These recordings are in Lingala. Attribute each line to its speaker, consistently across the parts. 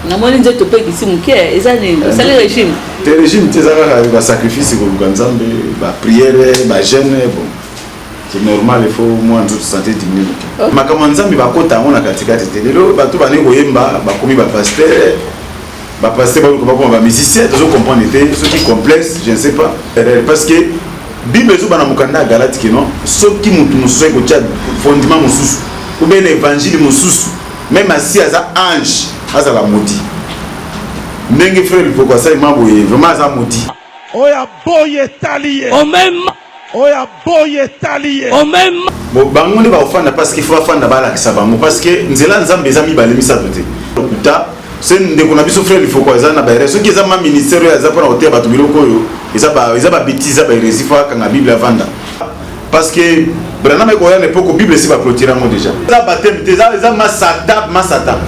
Speaker 1: Namoni nzoto mpe ekiti moke, eza nini? Osali régime?
Speaker 2: Te régime te, eza kaka ba sacrifice koluka Nzambe, ba prière, ba jeûne, bon. C'est normal, il faut moi nzoto santé diminue moke. Makambo ya Nzambe bakota yango na katikati te. Lelo bato bandi koyemba bakomi ba pasteur, ba pasteur baluka bakoma ba musicien, tozo comprendre te soki complexe, je ne sais pas. Parce que Bible ezoba na mokanda ya Galate que non, soki moto mosusu ayi kotia fondement mosusu ou bien évangile mosusu, même asi aza ange, azala maudit. Ndenge frère Lipoko asali ma boye, vraiment aza maudit.
Speaker 3: Oyo aboyi etali ye. Oyo aboyi etali ye.
Speaker 2: Bon, bango nde bakofanda parce qu'il faut bafanda balakisa bango parce que nzela Nzambe eza mibale misato te. Lokuta se ndeko na biso frère Lifoko aza na ba erreur. Soki eza ma ministère oyo aza mpona koteya bato biloko oyo eza ba eza ba bêtise, eza ba hérésie, faut akanga Bible avanda. Parce que Branham ekoya na époque Bible esi ba clôturer yango déjà. Eza baptême te, eza eza masata masata.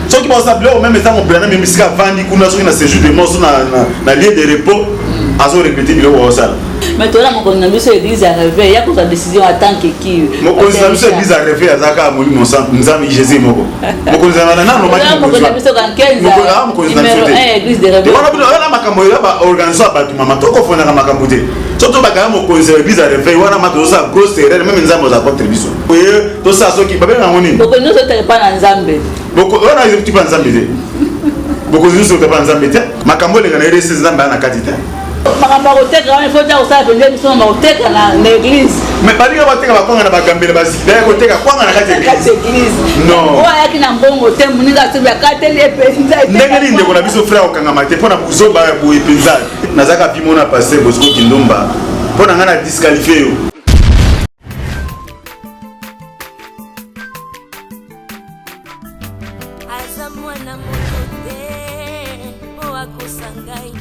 Speaker 2: Soki baosa biloko meme ntango Branham esika avandi kuna soki na séjour de mort so na, na, na lieu de repos azo répéter biloko baosala.
Speaker 1: Mais tola mokonzi na biso église ya réveil ya kozwa décision en tant que qui?
Speaker 2: Mokonzi na biso église ya réveil aza kaka molimo santu Nzambe Jésus moko. Mokonzi na nana lobaki
Speaker 1: mokonzi na biso kankenza.
Speaker 2: Mokonzi na biso te.
Speaker 1: Église de réveil.
Speaker 2: Wana bino wana makambo ya ba organisation ya bato mama tokofondaka makambo te. Soki tobakaka mokonzi ya église ya réveil wana ma tozosala grosse erreur meme Nzambe aza contre biso. Oye tosala soki babenga yango nini?
Speaker 1: Bokonzi nyonso etaka epai na Nzambe.
Speaker 2: Wana eza pa Nzambe te. Bokonzi nyonso etaka pa Nzambe te. Makambo eleka na RSC Nzambe aza na kati te.
Speaker 1: Makambo ya koteka wana ifo tia kosala mpenza biso na koteka na église.
Speaker 2: Mais balinga bateka bakwanga na bagambela baziki baya koteka kwanga na kati ya
Speaker 1: église.
Speaker 2: Non.
Speaker 1: Oyo ayaki na mbongo te moninga asobi akateli ye mpenza.
Speaker 2: Ndenge nini ndeko na biso frère okangama te mpo na buzoba ya boye mpenza. Nazalaka vimona pasteur Bosco Kindomba mpo na ngai na disqualifie yo.
Speaker 4: Aza mwana moto te po akosa ngai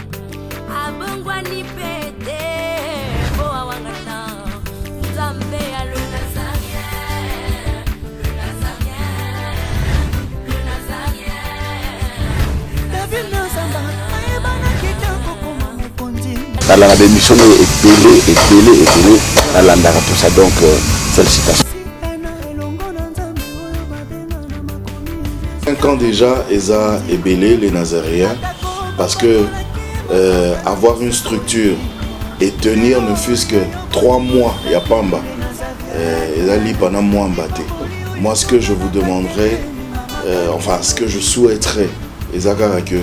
Speaker 4: abongwani pe te po awangana nzambe ya le Nazarien, le Nazarien, le Nazarien.
Speaker 5: David Nozamba ayebanaki te kokoma mokonzi.
Speaker 6: Nalandaka ba emission nayo ebele ebele ebele nalandaka tout ça donc euh, félicitations.
Speaker 7: 5 ans déjà, eza ebele les Nazaréens, parce que euh, avoir une structure et tenir ne fût-ce que 3 mois, ya pamba, euh, ezali pendant mwamba te. Moi, ce que je vous demanderais, euh, enfin, ce que je souhaiterais, eza kaka que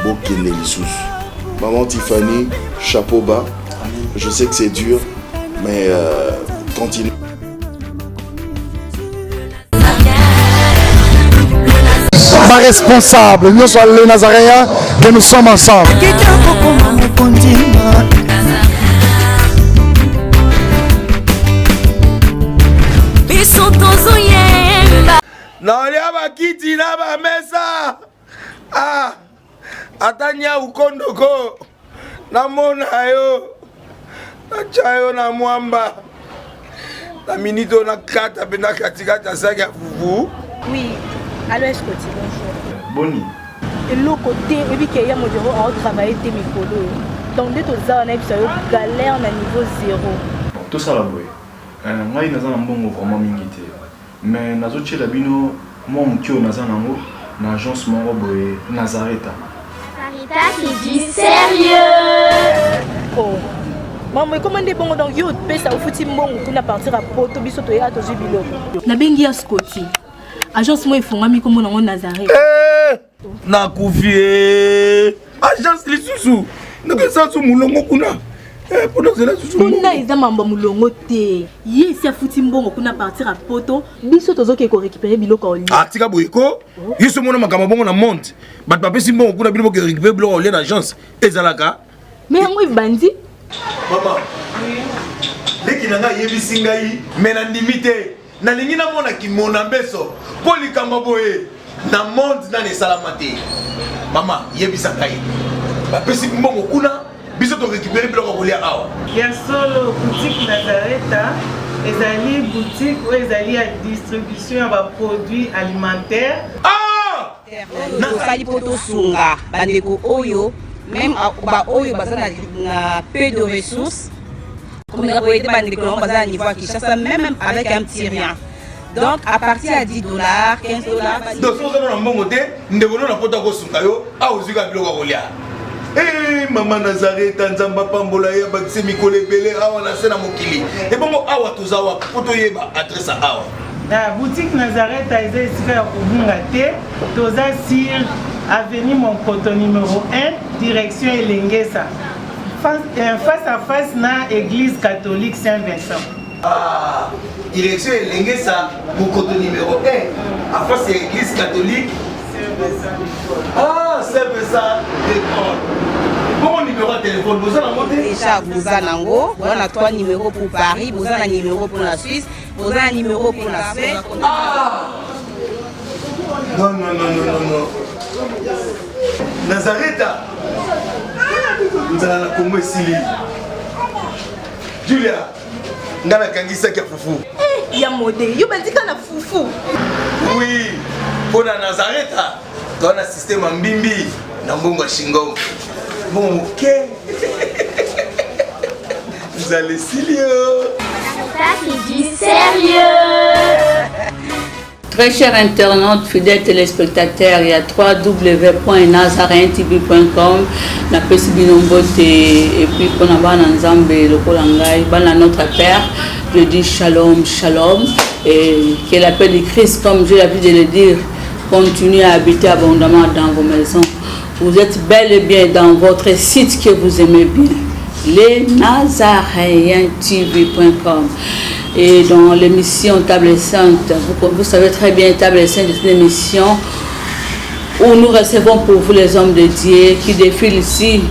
Speaker 7: bokende lisusu. Maman Tiffany, chapeau bas. Je sais que c'est dur, mais euh, continue.
Speaker 8: Ba responsable nyonso ya les Nazaréens que nous sommes ensemble.
Speaker 4: Biso tozoyemba
Speaker 3: nalia bakiti na bamesa ah, ata nyau kondoko namona yo natya yo na mwamba na minute oyo nakata mpenza katikati ya saki ya fufu.
Speaker 9: Oui, allo Escoti, bonjour.
Speaker 2: Boni.
Speaker 9: Eloko te, oyebi ke ya modero ao travailler te mikolo oyo. Donc nde toza wana yebisa yo galère na niveau zéro.
Speaker 10: Bon, tosala boye. Euh, ngai naza na mbongo vraiment mingi te. Mais nazo tiela bino mwa moke oyo naza nango na agence moko boye Nazareta.
Speaker 11: Sarita c'est du sérieux.
Speaker 9: Oh. Maman ekoma nde bongo donc yo opesa ofuti mbongo kuna partir ya poto biso toya tozwi biloko. Nabengi ya Scotty. Agence moko efongwami kombo nango Nazareth.
Speaker 3: Eh, nakufi eh. Agence lisusu ndenge eza mulongo kuna eh, mpona ozela susu
Speaker 9: kuna eza mambo ya mulongo te ye esi afuti mbongo kuna partir ya poto biso tozokende korécupere biloko ya olia
Speaker 3: ah, tika boye ko oh. yo so omona makambo bongo na monde bato bapesi mbongo kuna bino boke récupere biloko ya olia na agence ezalaka
Speaker 9: me yango ebandi
Speaker 3: mama leki na ngai ayebisi ngai me nandimi te Nalingi namona kimona mbeso mpo likambo boye na monde nani esalama te. Mama yebisa ngai, bapesi mbongo kuna, biso to récupérer biloko ya kolia awa.
Speaker 12: Ya solo, boutique Nazareta ezali boutique oyo ezali ya distribution ya ba produits alimentaires.
Speaker 3: Ah!
Speaker 13: Tosali mpo tosunga bandeko oyo meme baoyo baza na peu de ressources komeka koyede bandeko yango baza na niveau ya Kinshasa meme avec un petit rien. Donc à partir ya 10 dollars, 15 dollars.
Speaker 3: Donc soki oza na mbongo te, ndeko no na poto akosunga yo, awa ozwi kaka biloko ya kolia. Hey, mama Nazareta, Nzambe apambola ye, abakise mikolo ebele awa na se na mokili. Ebongo awa toza wapi mpo toyeba adresse ya awa?
Speaker 12: Na boutique Nazareta eza esika ya kobunga te, toza sur avenue Monkoto numero 1 direction Elengesa, face à face na église catholique Saint-Vincent.
Speaker 3: Ah, direction Elengesa, Mokoto numéro 1, en face ya église catholique. Ah, Saint-Vincent de Paul. Bongo numéro ya téléphone, boza nango te?
Speaker 13: Déjà boza nango, boza na 3 numéros pour Paris, boza na numéro pour la Suisse, boza na numéro pour la Suède.
Speaker 3: Ah! Non, non, non, non, non, non. Nazareta, nzala na Congo esili. Julia, nga nakangisaki ya fufu.
Speaker 9: Eh, ya mode, yo bandika na fufu.
Speaker 3: Oui, mpo na Nazareta, toza na système ya mbimbi na mbongo ya shingom. Mbongo moke. Nzala esili yo.
Speaker 11: Ça, c'est du sérieux.
Speaker 1: Très chers internautes, fidèles téléspectateurs, il y a www.nazareentv.com napesi bino mbote et puis mpona bana Nzambe lokola ngai, bana notre Père, je dis shalom, shalom, et que la paix du Christ, comme j'ai l'habitude de le dire, continue à habiter abondamment dans vos maisons. Vous êtes bel et bien dans votre site que vous aimez bien, les nazaréentv.com. Et dans l'émission Table Sainte, vous savez très bien, Table Sainte est une émission où nous recevons pour vous les hommes de Dieu qui défilent ici,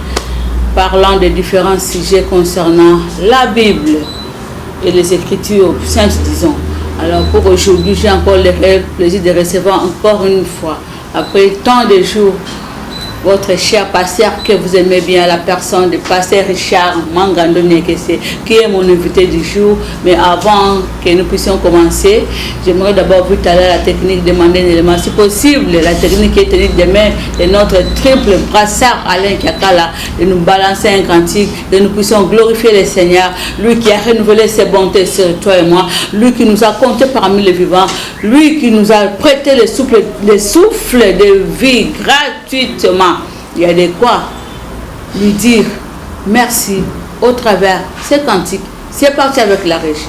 Speaker 1: parlant de différents sujets concernant la Bible et les Écritures saintes, disons. Alors pour aujourd'hui, j'ai encore le plaisir de recevoir encore une fois, après tant de jours, votre cher pasteur que vous aimez bien, la personne de pasteur Richard Mangando Nekese, qui est mon invité du jour. Mais avant que nous puissions commencer, j'aimerais d'abord vous à la technique, demander un élément, si possible, la technique est tenue demain de notre triple brassard Alain Kiakala, de nous balancer un cantique, que nous puissions glorifier le Seigneur, lui qui a renouvelé ses bontés sur toi et moi, lui qui nous a compté parmi les vivants, lui qui nous a prêté le souffle de vie gratuitement. Il y a de quoi lui dire merci au travers ces cantiques. C'est parti avec la régie.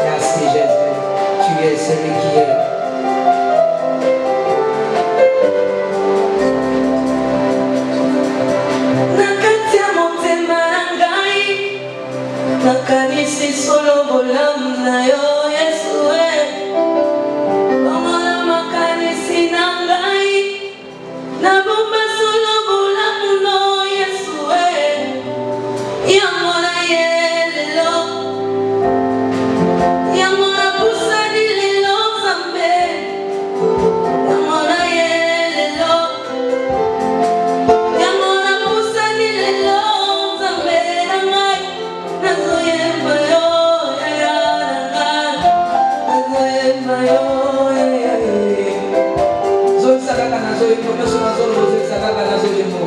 Speaker 14: Merci Jésus, tu es celui qui est.
Speaker 4: Na kati ya motema na ngai nakanisi solo bolamu na yo Yesu e, bongola makanisi na ngai nabomba solo bolamu no Yesu e, yango na ye lelo, yango napusani lelo Nzambe, yango na ye lelo, yango napusani lelo Nzambe na ngai, nazoyemba yo yaya na ngai, nazoyemba yo yaya.
Speaker 14: Zongisa kaka nazoyemba, nyonso nazoloba ozongisa kaka nazoyemba.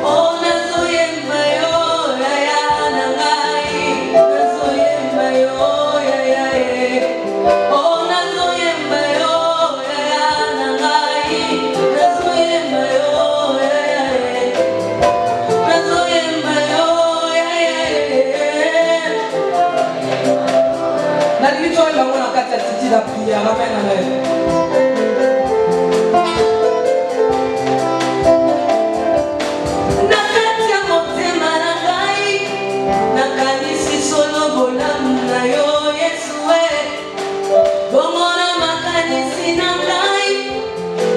Speaker 4: Oh nazoyemba yo yaya na ngai, nazoyemba yo yaya ye. Oh nazoyemba yo yaya na ngai, nazoyemba yo yaya ye. Nazoyemba yo yaya ye.
Speaker 14: Nalingi toyemba ngo na kati ya titi la prière. Amen, amen.
Speaker 4: Na kati ya motema na ngai nakanisi solo bolamu na yo Yesu e, bongola makanisi na ngai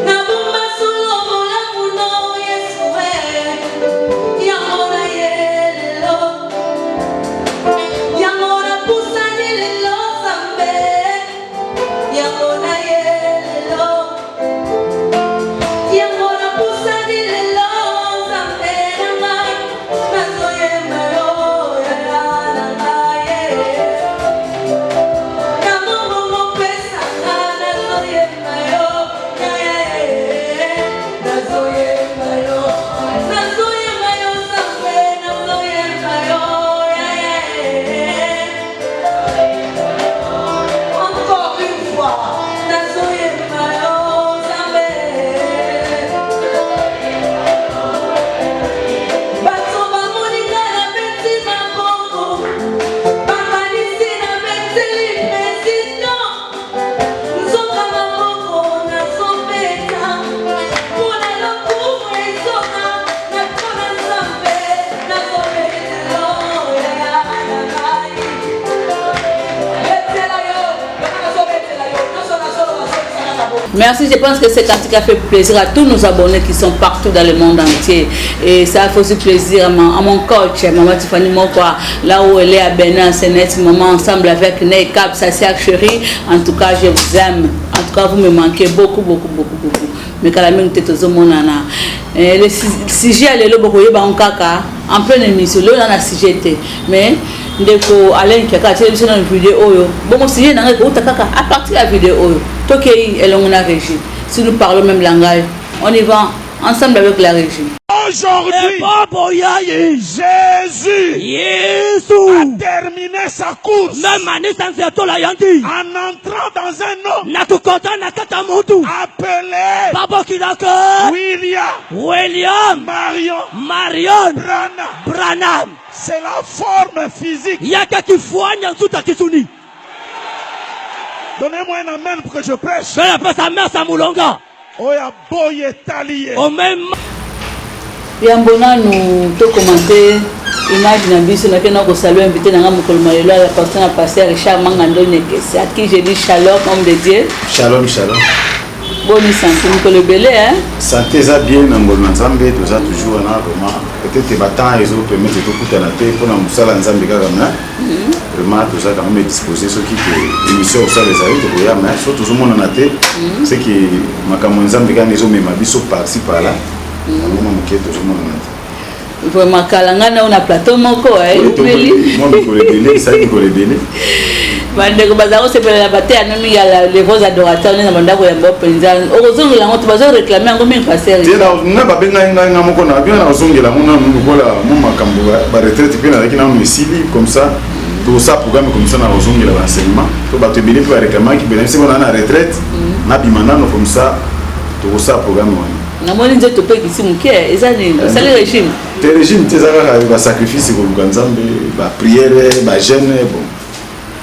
Speaker 4: nabomba solo bolamu no Yesu e, yango na ye lelo, yango napusani lelo Nzambe, yango na ye lelo.
Speaker 1: Merci, je pense que ce cantique a fait plaisir à tous nos abonnés qui sont partout dans le monde entier. Et ça a fait aussi plaisir à mon, à mon coach, Maman Tiffany Mokwa, là où elle est à Bénin, c'est net moment ensemble avec Ney Cap, sa sœur chérie. En tout cas, je vous aime. En tout cas, vous me manquez beaucoup, beaucoup, beaucoup, beaucoup. Mais kala mingi te tozomonana. Eh, le sujet ya lelo bokoyeba yango kaka en pleine émission. Lelo na na sujet te. Mais ndeko Alain Kiaka atieli biso na video oyo. Bongo sujet na ngai ekouta kaka à partir ya video oyo. Tokei elongo na régie. Si nous parlons même langage, on y va ensemble avec la régie.
Speaker 15: Aujourd'hui, Jésus a terminé sa course en entrant dans un homme appelé William,
Speaker 16: William
Speaker 15: Marion,
Speaker 16: Marion
Speaker 15: Branham.
Speaker 16: Branham.
Speaker 15: C'est la forme physique.
Speaker 16: Yaka kifwanya nzuta kisuni.
Speaker 15: Donnez-moi un amen pour que je prêche.
Speaker 16: Bena pesa mesa mulonga.
Speaker 15: Oya boye taliye.
Speaker 16: Omema.
Speaker 1: Yambo nanu to commenter image na biso nake na kosalue invité na nga mokolo ma lelo la personne ya pasteur Richard Mangando Nekese à qui je dis shalom homme de Dieu.
Speaker 2: Shalom shalom.
Speaker 1: Boni santé mokolo ebele hein.
Speaker 2: Santé eza bien na ngolu na Nzambe toza toujours wana vraiment peut-être ba temps ezo permettre tokutana te mpona mosala Nzambe kaka mais vraiment toza quand même disposé soki ke émission kosala ezali tokoya mais soki tozomonana te c'est que makambo ya Nzambe kaka ezomema biso par-ci par-là yango mwa moke tozomonana te.
Speaker 1: Vraiment kala ngai nao na plateau moko eumeli
Speaker 2: mwa mikolo ebele esali mikolo ebele.
Speaker 1: Bandeko baza kosepela na bateya no mingi ya les vos adorateurs nde na bandako ya mbo mpenza okozongela yango te bazoreklame yango mingi pasteur.
Speaker 2: Te nga babengai ngai nga moko na bino nakozongela yango nanu lokola mo makambo baretraite mpe nazalaki nanu esili comme ça tokosala programme comme ça nakozongela baenseignement to bato ebele mpe bareklamaki bena biso na na retraite nabima nano comme ça tokosala programme wana.
Speaker 1: Namoni nzoto mpe ekiti moke, eza nini? Osali régime?
Speaker 2: Te régime te, eza kaka basacrifice koluka Nzambe, baprière, bajeûne. Bon,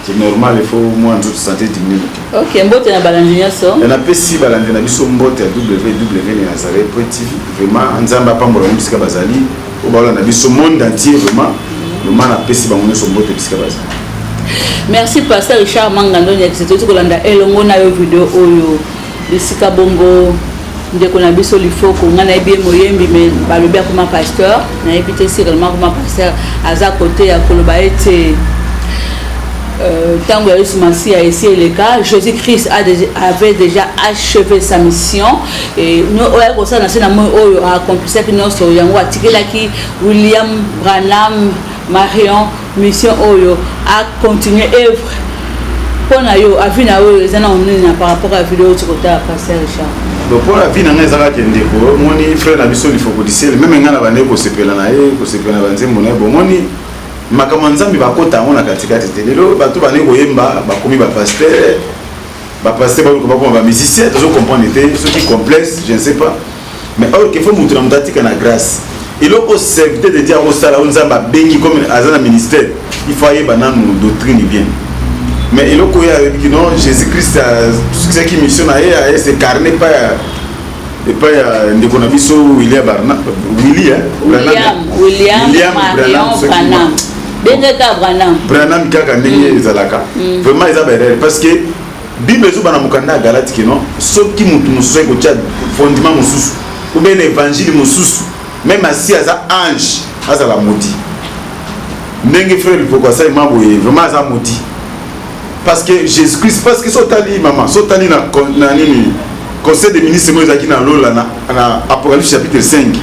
Speaker 2: c'est normal, il faut mwa nzoto santé diminue moke.
Speaker 1: Ok, mbote na balandi nyonso.
Speaker 2: Napesi balandi na biso mbote ya www Nazareth tv. Vraiment Nzambe apambola bango bisika bazali, oyo baolanda biso monde entier. Vraiment vraiment napesi bango nyonso mbote bisika bazali.
Speaker 1: Merci pasteur Richard Mangando Nyakisi, tozi kolanda elongo na yo video oyo bisika bongo ndeko na biso Lifoko. Ngai nayebi ye moyembi mais balobi akoma pasteur, nayebi te si réellement akoma pasteur. Aza kote ya koloba ete ntango ya Yesu Masiya esi eleka, Jésus Christ avait déjà achevé sa mission oyo ayaki kosala na se na moi oyo, aakomplisaki nyonso yango, atikelaki William Branham Marion mission oyo acontinue œuvre. Mpo na yo, avis na oyo eza nano nini na par rapport ya video oti kotala, pasteur Richard?
Speaker 2: Bon, mpo na vie na ngai eza kaka ndeko omoni frère na biso Lifoko Disele, même ngai na bandeki kosepela na ye, kosepela na banzembo na ye. Bomoni makambo ya Nzambe bakota yango na katikati te. Lelo bato bandeki koyemba bakomi bapasteur, bapasteur baluka bakoma bamusicien, tozo comprendre te soki complexe, je ne sais pas. Mais or ke faut moto na moto atika na grâce eloko serviteur de Dieu akosala oyo Nzambe abengi comme aza na ministère, il faut ayeba nanu doctrine bien. Mais eloko oyo ayebiki non, Jésus Christ asukisaki mission na ye, aye s'incarne epai ya epai ya ndeko na biso William Barna Willy, hein?
Speaker 1: William William Marion Branham, ndenge kaka Branham.
Speaker 2: Branham kaka ndenge ezalaka. Vraiment eza baerreur parce que Bible ezoba na mokanda ya Galate ke non, soki motu mosusu ayi kotia fondement mosusu ou bien évangile mosusu, même asi aza ange, azala maudit. Ndenge frère Lipoko asali mwa boye, vraiment aza maudit parce que Jésus Christ, parce que so otali mama, so otali na, na nini, conseil des ministres moko ezalaki na lola na, na Apocalypse chapitre 5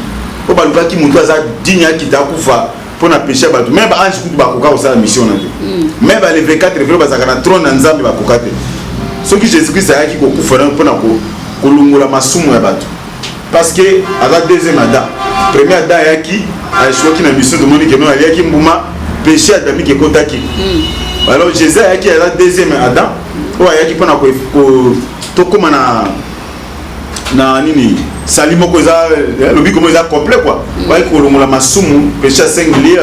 Speaker 2: oyo balukaki motu aza digne akita akufa mpo na péché ya bato, même baange kutu bakoka kosala mission na te, même bale 24 velo bazalaka na trône na Nzambe bakoka te. Soki Jésus Christ ayaki kokufa na mpona kolongola masumu ya bato parce que aza deuxième Adam, premier Adam ayaki aéchouaki na mission, tomoni ke non, aliaki mbuma, péché adamike ekotaki. Alors Jésus ayaki, aza deuxième Adam oyo ayaki mpona tokóma na nini, sali moko eza lobi komo eza complet quoi. Bayaki kolongola masumu, péché ya singulier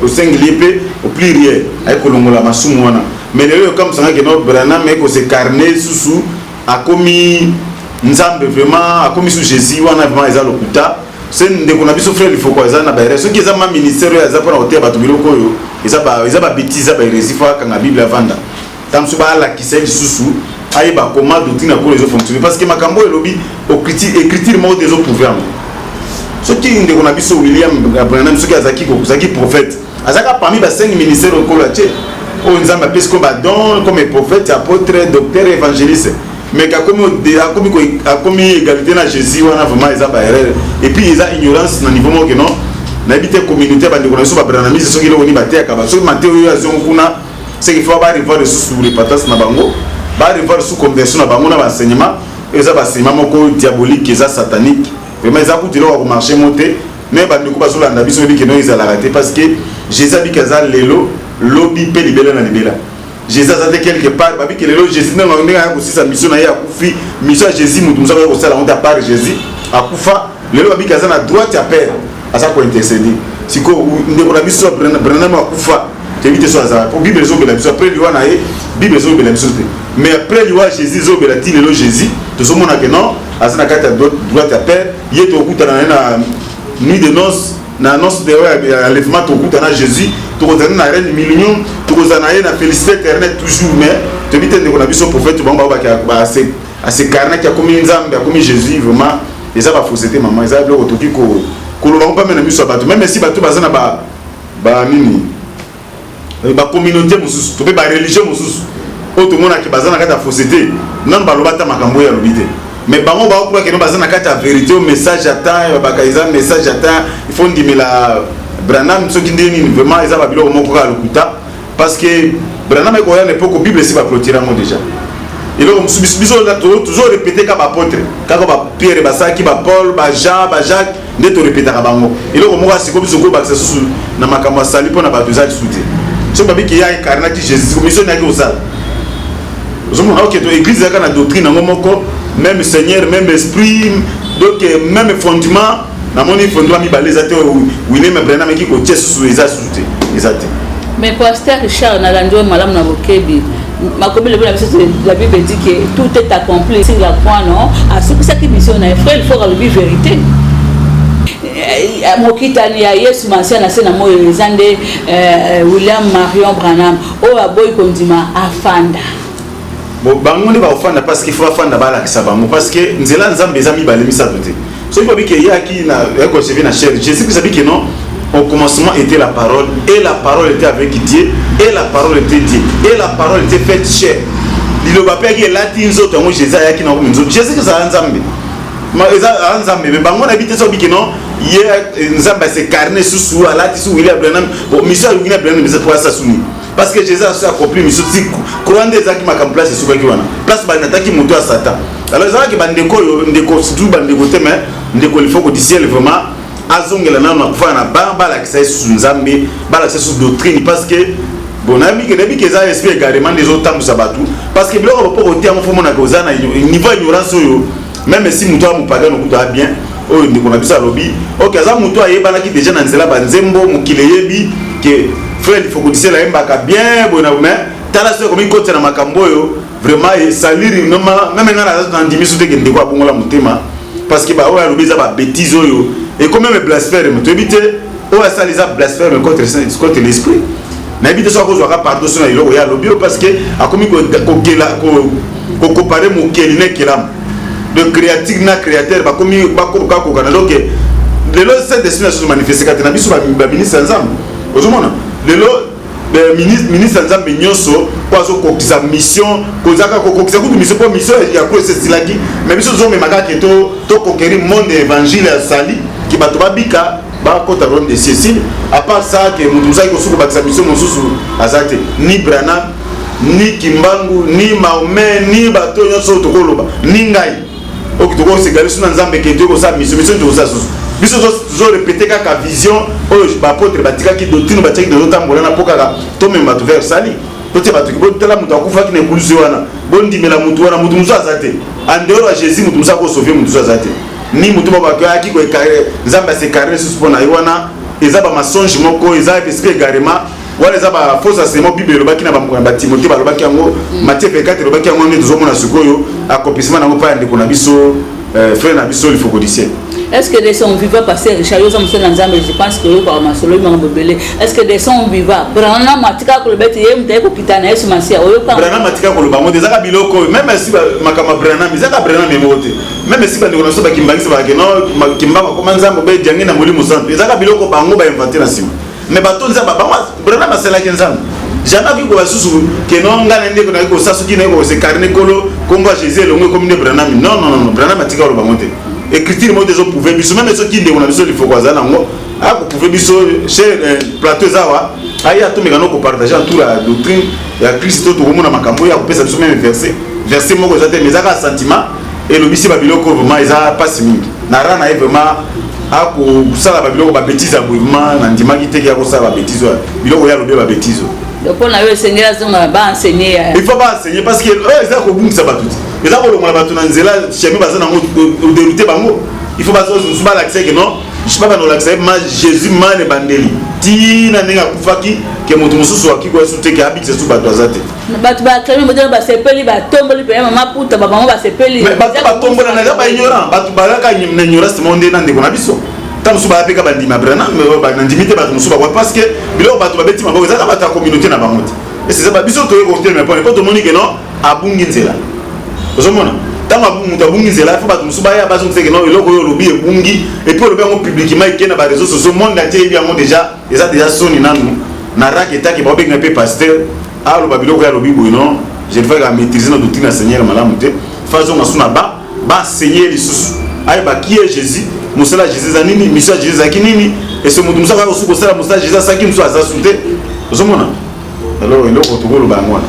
Speaker 2: au singulier mpe au pluriel, ayaki kolongola masumu wana. Mais lelo yokamusanga ke no, Branham ekos'incarner susu, akomi Nzambe, vraiment akomi su Jésus wana, vraiment eza lokuta. Se ndeko na biso frère Lifoko aza na baerreur. Soki eza ma ministère oyo aza mpona koteya bato biloko oyo eza babêtises, eza bahérésie, faut akanga Bible, avanda. Ta mosusu baalakisa ye lisusu. Ayeba comment doctrine ya kolo ezofonctionne, parce que makambo oyo elobi, écriture moko te ezoprouve yango. Soki ndeko na biso William Branham, soki azalaki prophète, azalaka parmi ba 5 ministère okolo atie, oyo Nzambe apesi ko badon comme prophète, apôtre, docteur, évangéliste, mais akomi égalité na Jésus, wana vraiment eza baerreur et puis eza ignorance na niveau moko ke non, nayebi te. Communauté ya bandeko na biso babranhamiste, soki eloko nini bateyaka, soki mate oyo azongo kuna, c'est qu'il faut barevoir lisusu repentance na bango, barevoir lisusu conversion na bango na baenseignement. Eza baenseignement moko diabolique, eza satanique vraiment, eza kutu eloko ya komarche mo te. Mais bandeko bazolanda biso, oyebi keno ezalaka te, parce que Jésus abiki aza lelo, lobi mpe libela na libela. Jésus aza te quelque part. Babiki lelo Jésus, ndenge aya kosisa mission na ye, akufi. Mission ya Jésus, motu mosu akoya kosala yango te à part Jésus. Akufa, lelo babiki aza na droite ya Père, aza kointercéder. Sikoyo ndeko na biso Branham akufa, toyebi te so azala, po Bible ezobela biso après liwa na ye, Bible ezobela biso te. Mais après liwa Jésus, ezobela ti lelo Jésus, tozomona ke non, aza na kati ya droite ya Père. Ye tokutana na ye na nuit de noce, na noce de ya enlèvement, tokutana na Jésus, tokozala na règne millénium, tokozala na ye na félicité éternelle toujours. Mais toyebi te, ndeko na biso prophète, bango bao asekarnaki, akomi Nzambe, akomi Jésus, vraiment eza bafausseté, mama. Eza biloko toki koloba ngo mpame na miso ya bato, même si bato baza na banini, bacommunauté mosusu to mpe bareligion mosusu oyo tomonaki baza na kati ya fausseté, nano baloba ata makambo oyo alobi te. Mais bango baokuba keno baza na kati ya vérité. Oyo message ya temps, babaka eza message ya temps, il faut ndimela Branham soki nde nini. Vraiment eza babiloko moko kaka lokuta, parce que Branham ekoya na époque Bible esi baclôture yango déjà. Eloko mosusu, biso toujours répété kaka baapôtre, kaka bapierre basalaki, bapaul, bajean, bajacques, nde torepetaka bango. Eloko moko asiko biso kobakisa susu na makambo asali mpo na bato eza lisusu te. Soki babiki ya incarnaki Jésus, mission nayaki kosala, ozomona oke to église ezalaka na doctrine yango moko, même Seigneur, même esprit, donc même fondement. Namoni fondement mibale eza te. William Branham eki kotia susu, eza susu te, eza te.
Speaker 1: Mais pasteur Richard, nalandi oyo malamu na bokebi. Makomi lobi na biso, la Bible dit que tout est accompli sur la croix. Non, asukisaki mission na ye. Frère, il faut alobi vérité. Mokitani ya Yesu Masiya na se na moi eza nde William Marion Branham. Oyo aboyi kondima, afanda.
Speaker 2: Bon, bango nde bakofanda, parce qu'il faut bafanda, balakisa bango, parce que nzela Nzambe eza mibale, misato te. Soki babiki eyaki na concevé na chair, Jésus Christ abiki non, au commencement était la parole, et la parole était avec Dieu, et la parole était Dieu, et la parole était faite chair. Liloba mpe ayaki elati nzoto. Yango Jésus ayaki na komi nzoto. Jésus Christ aza Nzambe, eza aza Nzambe. Mais bango nayebi te soki biki non, ye Nzambe as'incarne susu, alati su William Branham. Bon, mission ya William Branham eza po asasuni, parce que Jésus asi accompli mission ti croix nde ezalaki makambo. Place esukaki wana, place banataki moto ya Satan. Alors ezalaki bandeko oyo, ndeko, surtout bandeko te, mais ndeko Lifoko du Ciel, vraiment azongela nano akufaka na ban, balakisa ye susu Nzambe, balakisa ye susu doctrine, parce que bon, nayebi ke eza esprit égarement nde ezotambusa bato, parce que biloko bapoko te yango, fo monaka oza na niveau ya ignorance oyo. Même si moto aza mopagano, kutu aza bien. Oyo ndeko na biso alobi, ok, aza moto ayebanaki déjà na nzela banzembo, mokili eyebi ke frère Lifoko du Ciel ayembaka bien boye na. Mais tala, soki akomi kotisa na makambo oyo, vraiment esaliri même ngai naza na ndimi so te ke ndeko abongola motema, parce que baoyo alobi eza babêtise oyo ekomi même blasphème. Toyebi te, oyo asali eza blasphème contre l'esprit. Nayebi te so akozwaka pardon so na eloko ye alobi oyo, parce que akomi kokela, kocomparer mokeli na ekelamu, de créature na créateur, bakomi bakokana. Donc lelo Saint Esprit na susu manifeste kati na biso baministre ya Nzambe. Ozomona lelo ministre ya Nzambe nyonso mpo azokokisa mission, kozaka kokokisa kutu mission, mpo mission ya croix esilaki. Mais biso tozomema kaka ke toconquérir monde, évangile ya sali, ke bato babika, bakota royaume de cieux. Esili. À part ça, ke moto mosusu aki kosuki kobakisa mission mosusu aza te, ni Branham, ni Kimbangu, ni Mahomet, ni bato nyonso oyo tokoloba, ni ngai oyo tokosegala biso na Nzambe ke tokosala mission. Mission tokosala susu, biso tozorépéter kaka vision oyo baapôtre batikaki, doctrine batiaki, tozotambola na mpo kaka tomema bato vers sali, totia bato. Botala moto akufaki na ekulusu wana, bondimela motu wana. Motu mosusu aza te en dehors ya Jésus. Motu mosusu akosauve motu mosusu aza te, ni motu moko ayaki koincarner, Nzambe as'incarne susu mpo na ye. Wana eza bamensonge moko, eza esprit égarement. Wana eza bafaux enseignement. Bible elobaki na batimote, balobaki yango, Matthieu 24 elobaki yango. Nde tozomona sikoyo accomplissement nango mpa ya ndeko na biso. Frère na biso lifokodicien.
Speaker 1: Est ce que de son vivant, pasteur Richard, yo oza mosali na Nzambe, je pense que oyokaka masolo oyebi makambo ebele. Est ce que de son vivant, Branham atika koloba ete ye moto aye kokita na Yesu Masiya, oyoka?
Speaker 2: Branham atika koloba yango te, ezaka biloko oyo meme si makambo ya Branham, ezaka Branham ye moko te. Meme si bandeko na biso bakimbangisa bakake no Kimbangu akoma Nzambe obe diangi na Molimo Santu, ezaka biloko bango ba inventer na nsima. Mais bato Nzambe bango Branham asalaki Nzambe. Jamais akoki koba susu ke non ngai na ndeko nakoki kosala soki nakoki kosekarne kolo kombo ya Jésus elongo ekomi nde Branham. Non non non, Branham atika koloba yango te. Écriture moko te ezo prouver biso meme soki ndeko na biso lifoko aza nango akoprouve biso cher plateau eza awa aye atomeka no kopartage entour ya doctrine ya Christ to tokomona makambo oyo akopesa biso meme verset verset moko eza te mais eza kaka sentiment elobisi babiloko vraiment eza mpasi mingi na ra na ye vraiment akosala babiloko babétise ya boye vraiment nandimaki te ke akosala babétise oyo biloko ye alobi ya babétise oyo.
Speaker 1: Mpo na yo esengeli azonga baenseigner ya
Speaker 2: il faut baenseigner parce que oyo eza kobungisa bato te eza kolongola bato na nzela chemin baza nango oderoute bango. Il faut bazosusu balakisa ke non babanda kolakisa ye ma Jésus mane bandeli ti na ndenge akufaki ke moto mosusu akikoya su te ke abikisa su bato aza te.
Speaker 1: Bato baacclame modele basepeli batomboli mpenza mama puta babango basepeli.
Speaker 2: Mais bato batombola na eza baignorant, bato bazalaka na ignorance moko nde na ndeko na biso ntango mosusu baya mpe ka bandima Branham nandimi te bato mosusu bakoya parce que biloko bato babeti maboko ezalaka bato ya communauté na bango te. Ese eza biso toye kotelema mpona mpo tomoni ke non abungi nzela. Ozomona ntango moto abungi nzela fo bato mosusu baya bazongisa ke non eloko oyo olobi ebungi et puis olobi yango publiquement eke na baréseaux sociaux monde entier eyebi yango déjà eza déjà soni nanu na rak etaki baobenga mpe pasteur aloba biloko oyo alobi boye non je ne ka maîtriser na doctrine ya Seigneur malamu te fa azonga su na ba baenseigner lisusu ayeba qui est Jésus, mosala ya Jésus eza nini, mission ya Jésus ezalaki nini, ese moto mosusu akaka kosu kosala mosala Jésus asalaki mosusu aza su te. Ozomona alors eloko tokoloba yango wana.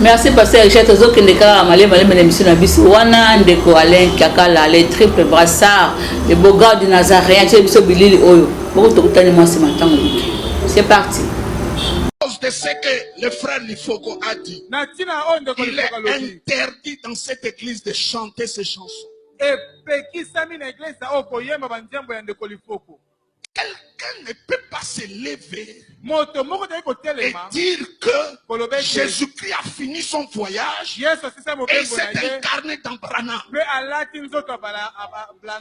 Speaker 1: Merci pasteur Richard, tozokende kaka malema malema na émission na biso wana. Ndeko Alain Kiakala, le triple brassard, le beau gars du Nazaréen, tie biso bilili oyo boko tokutani mwa nsima ntango moke. C'est parti.
Speaker 17: De ce que le frère Lifoko a dit, il est interdit dans cette église de chanter ces chansons. Quelqu'un ne peut pas se lever et dire que Jésus-Christ a fini son voyage et s'est incarné dans Branham.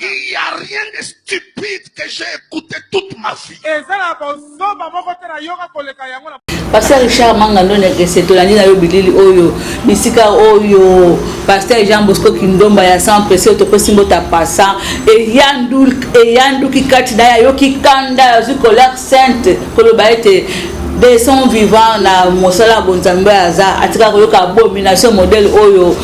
Speaker 17: Il n'y a rien de stupide que j'ai écouté toute ma vie.
Speaker 1: Pasteur Richard Mangando Nekese, tolandi na yo bilili oyo bisika oyo pasteur Jean Bosco Kindomba ya sans presse topesi mbota pasa eyanduki kati na ye ayoki kanda azwi colère sainte koloba ete de son vivant na mosala ya bonzambe aza atika koyoka abomination modèle oyo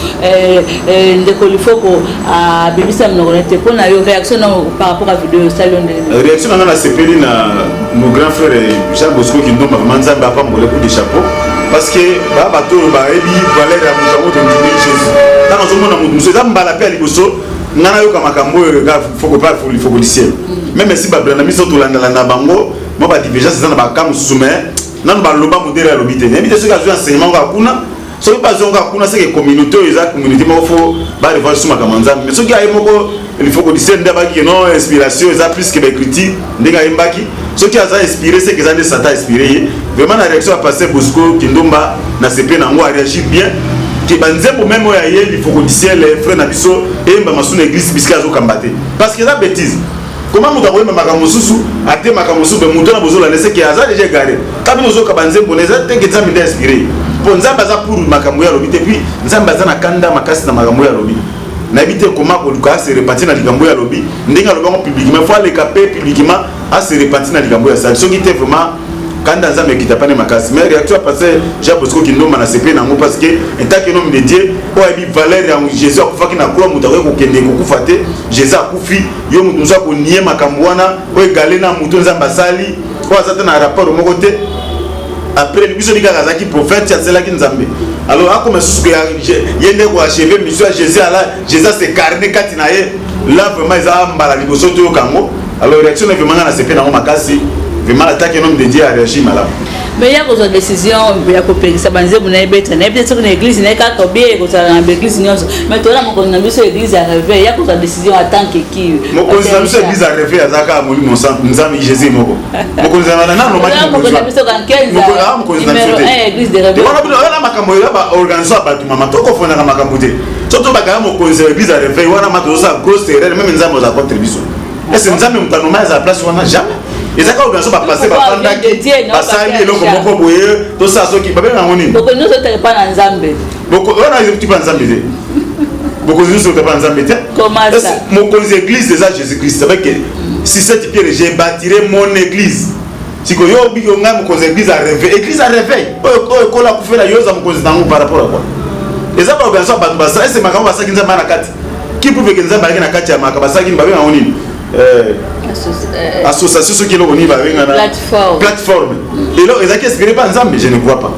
Speaker 1: ndeko Lifoko abimisa monoko na te. Mpo na yo réaction na par rapport à vidéo osali yo ndenge?
Speaker 2: Réaction na nga, nasepeli na mon grand frère Jean Bosco Kindomba, vraiment Nzambe apambole, coup de chapeau, parce que baa bato oyo bayebi valeur ya moto yango tondimi Jésus. Ntango azomona moto mosusu eza mbala mpe ya liboso nga nayoka makambo oyo foko pa lifokoliciel même si babranda miso tolandalanda bango mwa badivergence eza na baka mosusu mais nanu baloba modele alobi te. Nayebi te soki azwi enseignement kaka kuna, soki mpe azwi kaka kuna seke communauté oyo eza communauté moko fo barevoir su makambo ya Nzambe. Mais soki aye moko lifokodiciel nde abaki ke non inspiration eza plus que baécriture ndenge ayembaki, soki aza inspiré seke eza nde Satan inspiré ye. Vraiment na réaction ya pasteur Bosco Kindomba na sepe nango, aréagir bien ke banzembo meme oyo aye lifokodiciel frère na biso eyemba masu na église bisika azokamba te parce que eza bêtise. Comment moto akoyemba makambo mosusu ate makambo mosusu mpe moto wana bozolanda eseke aza déjà égaré ka bino ozoyoka banzembo na eza te ke Nzambe nde inspiré mpo Nzambe aza pour makambo oyo alobi te. Puis Nzambe aza na kanda makasi na makambo oyo alobi. Nayebi te koma koluka ase repentir na likambo oyo alobi ndenge alobi yango publiquement, fo aleka mpe publiquement ase repentir na likambo oyo asali. Soki te vraiment kanda Nzambe ekita pane makasi. Mais réaction ya pasteur Jean Bosco Kindomba na sepe nango parce que en tant que homme de Dieu oyo ayebi valeur ya Jésus akufaki na croix, moto akoki kokende kokufa te, Jésus akufi, yo moto mosusu akonie makambo wana oyo egale na moto Nzambe asali oyo aza te na rapport moko te. Après biso ni kaka azalaki prophète asalaki Nzambe, alors akoma susu ye nde koachever mission ya Jésus ala Jésus as'incarne kati na ye là vraiment eza mbala liboso toyoka yango. Alors réaction na vraiment nga na sepe nango makasi vraiment, attaque homme de Dieu a réagi malamu.
Speaker 1: Mais ya kozwa décision ya kopekisa banzembo na ye beta nayebi te soki na église na ye kaka obie ekozala na baeglise nyonso, mais toza na mokonzi na biso église ya réveil, ya kozwa décision en tant que qui?
Speaker 2: Mokonzi na biso église ya réveil aza kaka Molimo Nzambe Jésus moko. Mokonzi na nano
Speaker 1: mokonzi na biso kankenza.
Speaker 2: Mokonzi na biso te
Speaker 1: église de réveil.
Speaker 2: Wana bino wana makambo ya baorganisation ya bato, mama, tokofondaka makambo te. So tobakaya mokonzi ya église ya réveil wana, ma tozosala grosse erreur. Même Nzambe oza contre biso. Ese Nzambe moto anoma ezala place wana? Jamais. Ezaka organisation, baplace bafandaki, basali eloko moko boye, tosala soki babenga yango nini.
Speaker 1: Bokonzi nyonso otaka epa na Nzambe.
Speaker 2: Wana tipa Nzambe te, bokonzi nyonso otaka na Nzambe te. Mokonzi église eza Jésus Christ avec sur cette pierre je bâtirai mon église. Sikoyo yo obiki ngai mokonzi église ya réveil, église ya réveil oyo ekola akufela, yo oza mokonzi nango par rapport à quoi? Eza baorganisation ya bato basala. Ese makambo basalaki, Nzambe na kati? Qui prouve que Nzambe alaki na kati ya maka basalaki? Babenga yango nini? Association soki eloko nini babengana, plateforme, eloko ezalaki inspiré pa Nzambe? Je ne crois pas.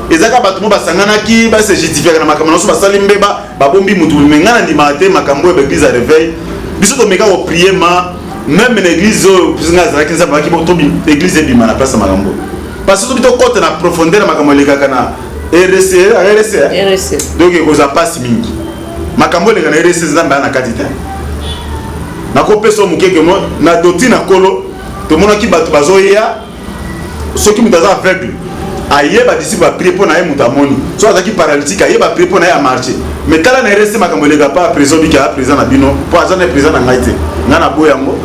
Speaker 2: Ezaka bato mo basanganaki, base justifiaka na makambo nyonso basali mbeba, babombi mutu. Me ngai nandimaka te makambo oyo baeglise ya réveil. Biso tomeka koprie ma même na église oyo biso ngai azalaki, Nzambe azalaki tobi église ebima na place ya makambo oyo, parce que soki tokɔta na profondeur ya makambo elekaka na RC, RC, donc ekozwa mpasi mingi. Makambo eleka na RC, Nzambe aya na kati te. Nakopesa oyo mokeke mo na doti na Nkolo. Tomonaki bato bazoya, soki moto aza aveugle, ayeba disciple baprie mpo na ye, moto amoni. So azalaki paralytique, ayeba prie mpo na ye, amarche. Mais tala na RC, makambo eleka pa président biki aya président na bino, mpo aza na président na ngai te, ngai naboya yango.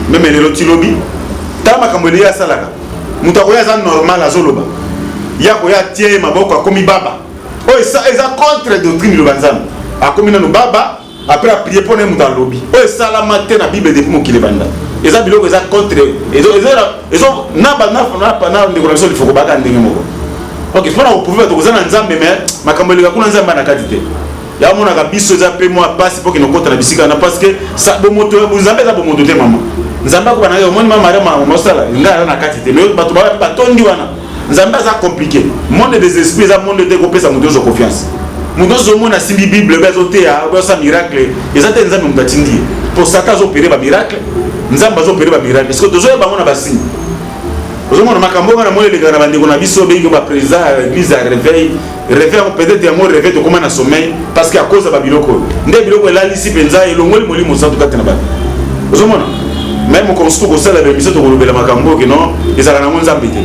Speaker 2: Même lelo tilobi, tala makambo eleye asalaka. Moto akoya aza normal, azoloba, ye akoya atie ye maboko, akomi baba. Oyo eza contre doctrine liloba Nzambe. Akomi nano baba, après aprie mpo na ye, moto alobi. Oyo esalama te na Bible depuis mokili ebanda. Eza biloko eza contre na ndeko na biso Lifoko baka ndenge moko. Ok, mpona koprouve bato koza na Nzambe, mais makambo eleka kuna, Nzambe na kati te. Yamonaka biso eza mpe mwa pasi mpo kende kokota na bisika wana, parce que bomoto Nzambe eza bomoto te, mama. Nzambe akoba na ye, omoni mama Maria, mama osala ngai aza na kati te. Mais bato batondi wana, Nzambe aza compliqué. Monde des esprits eza monde te kopesa moto nyonso confiance. Moto nyonso omona asimbi Bible obe azoteya obe asala miracle, eza te Nzambe moto atindi ye, po Satan azopere bamiracle, Nzambe azopere bamiracle. Parce que tozoyeba bango na basigne. Ozomona makambo oyo namoni elekaka na bandeko na biso obengi baprésident ya église ya réveil. Réveil yango, peut-être yango réveil, tokóma na sommeil, parce que à cause ya babiloko oyo nde biloko elalisi mpenza, elongoli Molimo Santu kati na bato. Ozomona même mokolo mosusu tokosala baémission, tokolobela makambo oyo keno ezalaka nango Nzambe te.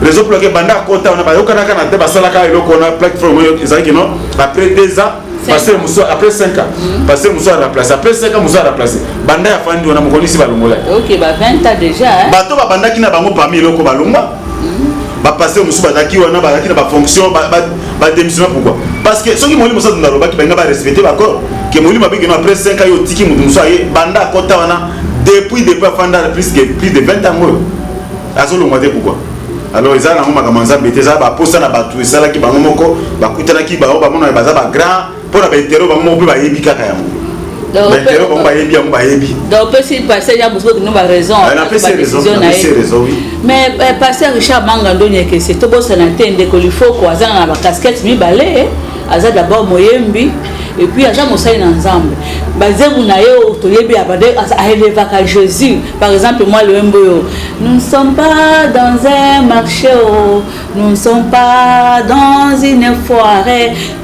Speaker 2: Réseau plake banda akota wana, bayokanaka na te, basalaka eloko wana, plateforme oyo ezalaki no après 2 ans, pasteur mosusu, après 5 ans, pasteur mosusu aremplace, après 5 ans mosusu aremplace. Banda ya fandi wana, mokonisi balongola.
Speaker 1: Ok, ba 20 ans déjà, hein?
Speaker 2: Bato babandaki na bango parmi eloko balongwa, bapasteur mosusu bazalaki wana, bazalaki na bafonction, badémissionner. Pourquoi? Parce que soki Molimo Santu nalobaki, balinga barespecte baccord ke Molimo abiki no après 5 ans yo otiki moto mosusu aye. Banda akota wana, depuis afanda plus de 20 ans oyo, azolongwa te. Pourquoi? Alors eza nango makambo ya Nzambe te, eza baposa na bato esalaki bango moko, bakutanaki bango, bamonaka baza bagrand mpo na baintérêt bango moko, mpe bayebi kaka yango, baintérêt bango bayebi yango, bayebi.
Speaker 1: Donc opesi pasteur ya mosuku okino baraison.
Speaker 2: Napesi raison, napesi raison, oui.
Speaker 1: Mais pasteur Richard Mangando Nyekese, tobosana te ndeko Lifoko aza na bacasquette mibale. Aza d'abord moyembi et puis aza mosali na Nzambe. Banzembo na ye oyo toyebi, aélevaka Jésus. Par exemple moi loyembo oyo: "Nous ne sommes pas dans un marché, oh, nous ne sommes pas dans une foire,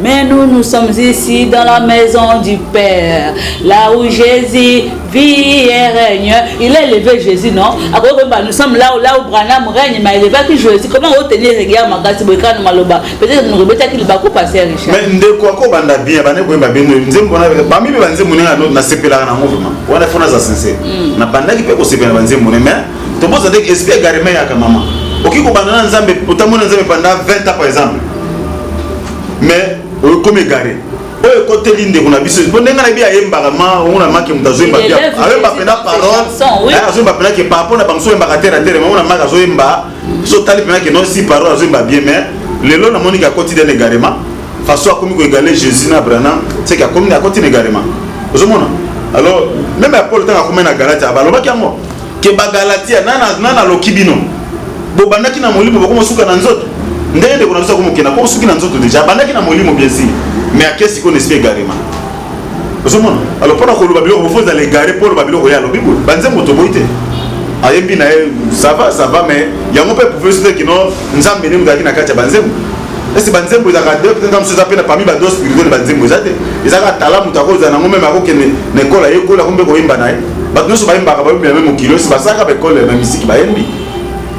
Speaker 1: mais nous, nous sommes ici dans la maison du Père, là où Jésus vit et règne." Il a élevé Jésus, non? Akoki, nous sommes là où Branham règne, mais élevaki Jésus. Comment otenir rigueur makasi boye kaka na maloba? Peut-être nous rebetaki libaku, pasteur Richard.
Speaker 2: Mais ndeko akobanda bien, bande koyemba bien nzembo wana. Bami mpe banzembo ndenge nasepelaka nango vraiment wana, fo naza sincère, nabandaki mpe kosepela na banzembo ne. Mais tobosa te esprit égarement eyaka, mama. Okoki kobanda na Nzambe, otamoni na Nzambe pendant 20 ans par exemple, mais okomi égaré. Oyo ekoteli ndeko na biso, mpo ndenge nayebi ayembaka, ma omona maki moto azoyemba bien, azoyemba mpena parole, azoyemba mpena ke par rapport na bamosusu oyembaka terre a terre. Omona maki azoyemba, so otali mpena ke non, si parole azoyemba bien. Mais lelo namoni ke akoti den égarement, façon akomi koégaler Jésus na Branham, c'est que akomi, akoti na égarement. Ozomona, alors même ya Paul, ntango akomi na Galatia, balobaki yango ke Bagalatia nana aloki bino, bobandaki na molimo, bokomosuka na nzoto. Ndenge ndeko na biso akomokenda akomosuki na nzoto, déjà abandaki na molimo bien sûr, mais ake sikoyo na esprit égarement. Ozomona, alors mpona koloba biloko bofo ezala égaré mpo oloba biloko ye alobi boye. Banzembo toboyi te. Ayembi na ye, ça va, ça va, mais yango mpe prouve soki kino Nzambe nde moto azalaki na kati ya banzembo. Ese banzembo ezalaka de peut-être mosusu eza mpe na parmi ba don spirituel, banzembo eza te, eza kaka tala moto akozala nango, meme akokende na ekole ayekola ako mpe koyemba na ye. Bato nyonso bayembaka, bayembi na me mokili osi basalaka baekole na misiki bayembi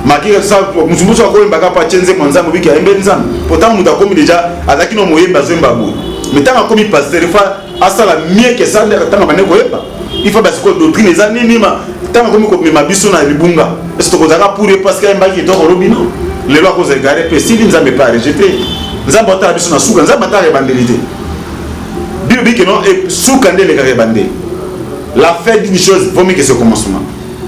Speaker 2: malgré ça. Mosu mosusu akoyembaka mpo atie nzembo ya Nzambe, obiki ayembeli Nzambe. Po ntango moto akomi déjà, azalaki no moyembi, azoyemba boye, mais ntango akomi pasteur, fa asala mieux que ça. Nde ntango abandi koyemba, il faut basikoyo doctrine eza nini ma ntango akomi komema biso na libunga, ese tokozalaka pour ye parce que ayembaki kitoko olobi no. Lelo akozala égaré mpe esili, Nzambe mpe arejeter. Nzambe atala biso na suka, Nzambe atala ebandeli te. Bino bike no, suka nde elekaka ebandeli. La fin d'une chose vaut mieux que ce commencement.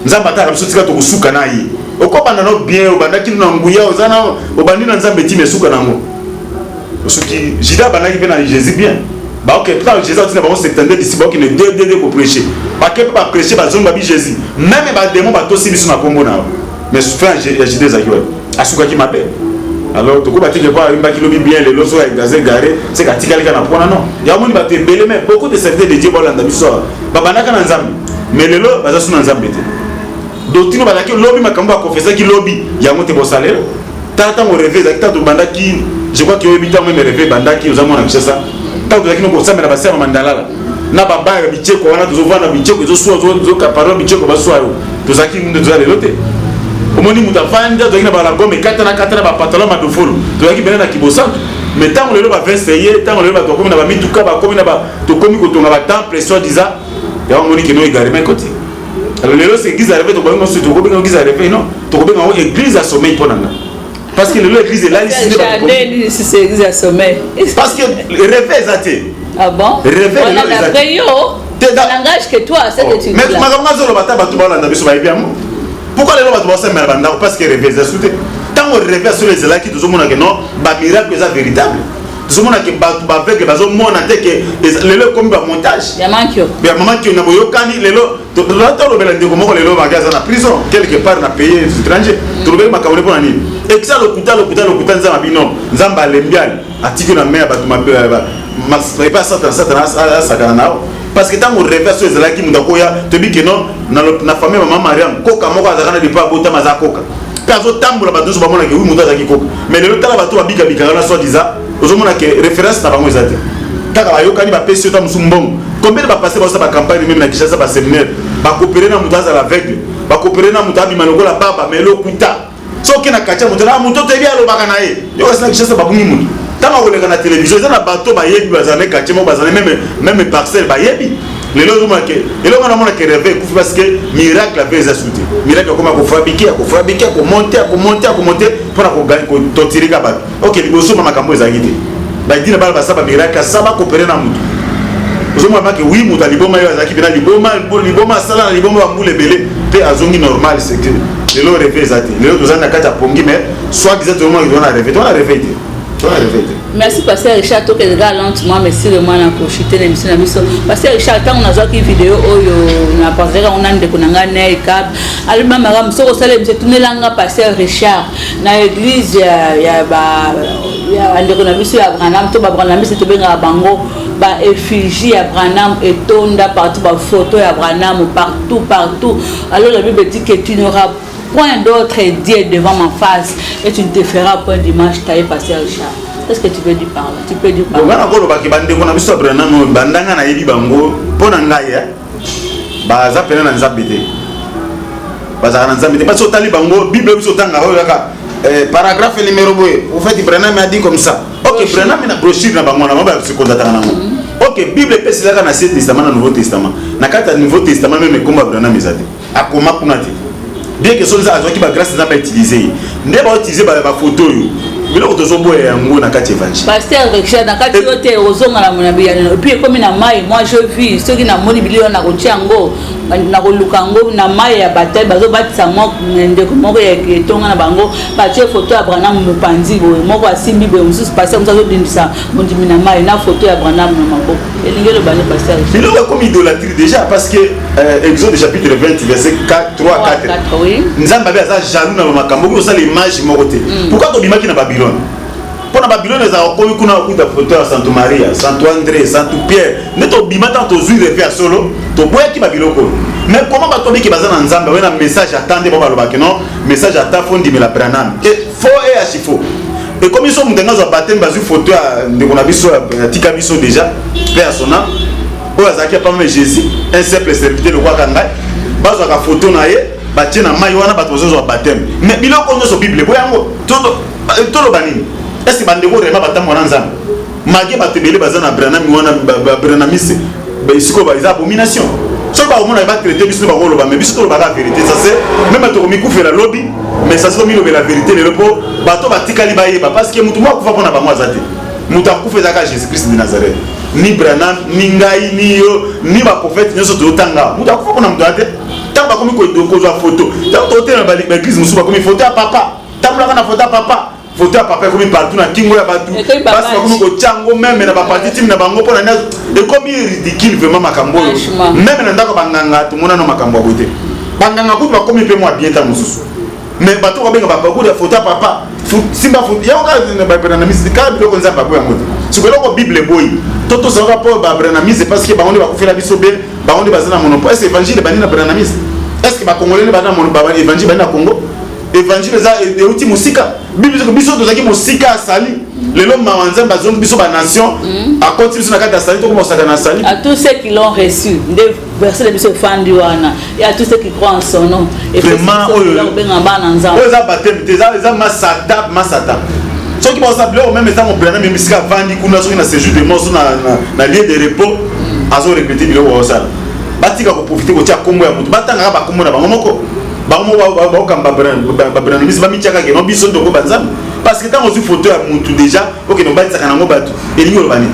Speaker 2: Nzambe atalaka biso tika tokosuka na ye. Okobanda no bien, obandaki na nguya, oza na obandi na Nzambe, tima esuka nango soki Juda abandaki mpe na Jésus bien. Baoke ntango Jésus atina bango 72 disciples, baokende deux deux deux koprêcher, bake mpe baprêcher, bazongi, babi Jésus, même badémons batosi biso na nkombo na yo. Mais fin ya Juda ezalaki wapi? Asukaki mabe. Alors tokoba teke po ayembaki lobi bien, lelo so aza égaré, seke atikali kaka na mpona non. Yango moni bato ebele, mais beaucoup de serviteurs de Dieu baolanda biso awa, babandaka na Nzambe, mais lelo baza su na Nzambe te. Doctrine bazalaki lobi, makambo bakonfesaki lobi, yango te bosalela. Tala ntango réveil ezalaki, ntango tobandaki, je crois que oyebi ntango même réveil ebandaki, oza mwana Kinshasa, ntango tozalaki no kosambela, basema mandalala na babaya bicheko wana, tozovanda bicheko ezoswa, pardon, bicheko baswa yo. Tozalaki nde toza lelo te. Omoni moto afandi, tozalaki na balagome ekatana katana, bapantalon madofolo, tozalaki pene na kibosantu. Mais ntango lelo baveste ye, ntango lelo bato bakomi na bamituka, bakomi na tokomi kotonga batemple soi disant, yango omoni keno égarement ekoti. Alors lelo c'est église ya réveil, tokobenga mosusu, tokobenga église ya réveil non, tokobenga yango église ya sommeil. Mpo na nga, parce que lelo église elalisi
Speaker 1: nde c'est église ya sommeil.
Speaker 2: Parce que réveil eza te.
Speaker 1: Ah bon?
Speaker 2: Réveil
Speaker 1: lelo eza te. Yo langage que toi, c'est que tu
Speaker 2: mais makambo azoloba, ta bato balanda biso bayebi yango. Pourquoi lelo bato baosambela bandako? Parce que réveil eza su te. Ntango réveil solo ezalaki, tozomona ke non, bamiracle eza véritable, tozomona ke bato baaveugle bazomona te. Ke lelo ekomi bamontage
Speaker 1: ya
Speaker 2: mama Kio na boyokani. Lelo tolobela ndeko moko, lelo maki aza na prison quelque part na pays étranger. Tolobeli makambo ne mpona nini? Ekisa lokuta, lokuta, lokuta. Nzambe bino, Nzambe alembi, ali atiki na me ya bato epa Satana, Satana asakana na yo. Parce que ntango réveil so ezalaki, moto akoya, toyebi ke non, na famille mama Mariam, koka moko azalaka na depa abotama aza koka mpe azotambola, bato nyonso bamonake wi moto azalaki koka. Mais lelo tala bato babikabikaka na soi disant, ozomona ke référence na bango eza te. Kaka bayokani, bapesi yo ta mosu mbongo. Combien de bapasteur baosala bacampagne même na Kinshasa, baséminaire, bakopere na moto azala aveugle, bakopere na moto abima lokola baba, mais lokuta. Soki na kati ya moto na moto toyebi alobaka na ye, yo kasi na Kinshasa babungi moto. Ntango akoleka na télévision, eza na bato bayebi, bazala na quartier moko, bazala même parcelle, bayebi. Lelo ozomona ke eloko namona ke réveil ekufi parce que miracle ape eza su te. Miracle akoma kofabriquer, akofabriquer, akomonter, akomonter, akomonter mpona kototirika bato. Ok, liboso ma makambo ezalaki te, badina bana basala bamiracle, asa bakopere na moto, ozomona make wi moto aliboma yo azalaki mpena liboma, liboma asala na liboma bambula ebele mpe azongi normal. C'est que lelo réveil eza te. Lelo tozali na kati ya pongi, mais soit disant tozomona toza na réveil, toza na réveil te, toza na réveil te.
Speaker 1: Merci pasteur Richard. Tokende kaka lentement mais sûrement na kochute na émission na biso. Pasteur Richard, ntango nazwaki video oyo, na partage yango na ndeko na ngai na ekab, alobi makambo soki osala émission, tunelanga pasteur Richard na église ya bandeko na biso ya Branham to babranhamiste, tobengaka bango baeffigie ya Branham etonda partout, bafoto ya Branham partout partout. Alors la Bible dit que tu n'auras point d'autre Dieu devant ma face et tu ne te feras point d'image taillée. Pasteur Richard, qu'est-ce que tu veux dire par là? Tu peux dire par
Speaker 2: là? Nga nakolobaki bandeko na biso ya Branham oyo, bandanga nayebi bango, mpo na ngai baza pene na Nzambe te, bazalaka na Nzambe te. Parce otali bango, Bible biso otangaka oyo kaka paragraphe numéro boye, au fait Branham a dit comme ça. Ok, Branham na brochure na bango wana, bango basekondataka nango. Ok, Bible epeselaka na Ancien Testament na Nouveau Testament. Na kati ya Nouveau Testament même ekomba Branham eza te, akoma kuna te. Bien que soki azwaki bagrâce, Nzambe autiliser ye nde bautiliser bafoto oyo, biloko tozoboya yango na kati évangile.
Speaker 1: Pasteur Richard, na kati yo te, ozonga na mona biyano et puis ekomi na mai. Moi je vis, soki namoni bilili wana, nakotia yango, nakoluka yango na mai ya baptême bazobatisa ndeko moko ya etonga na bango, batie foto ya Branham mopanzi boye, moko asimbi boye, mosusu pasteur mosusu azodindisa mondimi na mai na foto ya Branham na maboko. Elingi eloba nde, pasteur?
Speaker 2: Biloko ekomi idolâtrie déjà, parce que Exode chapitre 20 verset 4, 3 4,
Speaker 1: oui.
Speaker 2: Nzambe abe aza jaloux na bamakambo okoki kosala image moko te. Pourquoi tobimaki na Babylone? Mpo na Babylone ezalaka okomi kuna okuta foto ya Santo Maria, Santo André, Santo Pierre. Nde tobima, ntango tozwi réveil ya solo, toboyaki babiloko oyo. Mais comment bato babiki baza na Nzambe oye na message ata nde bao balobaki non message ata fo ndimela Branham e faux e archi faux. Ekomi so moto azwa baptême, bazwi photo ya ndeko na biso atika biso déjà, mpe ya sona oyo azalaki apama Jésus, un simple serviteur lokwaka ngai, bazwaka photo na ye batie na mai wana, bato bazozwa baptême. Mais biloko nyonso Bible eboya yango. Toloba nini? Est-ce bandeko vraiment batambola na Nzambe? Malgré bato ebele baza na Branham wana, babranhamiste sikoyo eza abomination. Soki bakomona batraite biso, bakoloba, mais biso tolobaka vérité. Ça c'est même tokomikufela lobi, mais ça tomilobela vérité lelo mpo bato batikali bayeba, parce que motu moko akufa mpona bango aza te. Moto akufa ezalaka Jésus Christ de Nazareth, ni Branham, ni ngai, ni yo, ni baprophète nyonso tozotanga. Moto akufa mpona moto aza te. Ntango bakomi kozwa photo, ntango totela baeglise mosusu, bakomi photo ya papa, tambolaka na photo ya papa. Photo ya papa ekomi partout na kingo ya bato, basi bakomi kotia yango même na baparties intimes na bango. Mpona ekomi ridicule vraiment makambo oyo. Même na ndako banganga tomonano makambo ya boye te. Banganga kutu bakomi mpe mwa bien ta mosusu, mais bato babenga bapakuta photo ya papa, simba photo yango kaka babranhamiste, kaka biloko Nzambe aboyi yango te. Sikoyo eloko Bible eboyi to tosalaka mpo babranhamiste, parce que bango nde bakufela biso be, bango nde baza na monopole. Est ce évangile ebandi na branhamiste? Est ce que bacongolais nde baza na évangile? Bandi na Congo? Évangile eza euti mosika. Biso tozalaki mosika ya sali. Lelo mawa, Nzambe azongi biso banation, akoti biso na kati ya sali, tokomosaka na sali.
Speaker 1: À tous ceux qui l'ont reçu, nde verset na biso efandi wana, et à tous ceux qui croient en son nom.
Speaker 2: Vraiment oyo
Speaker 1: obenga bana Nzambe.
Speaker 2: Oyo eza baptême te, eza masata masata. Soki baosa biloko même eza mobrana meme esika avandi kuna, soki na séjour de mort, so na lieu de repos, azorépéter biloko baosala. Batika koprofiter kotia kombo ya motu, batangaka bakombo na bango moko. Bango moko baokamba babranhamiste, bamitiaka ke no biso ndoko banzambe, parce que ntango ozwi photo ya mutu déjà okende obatisaka nango bato, elingi oloba nini?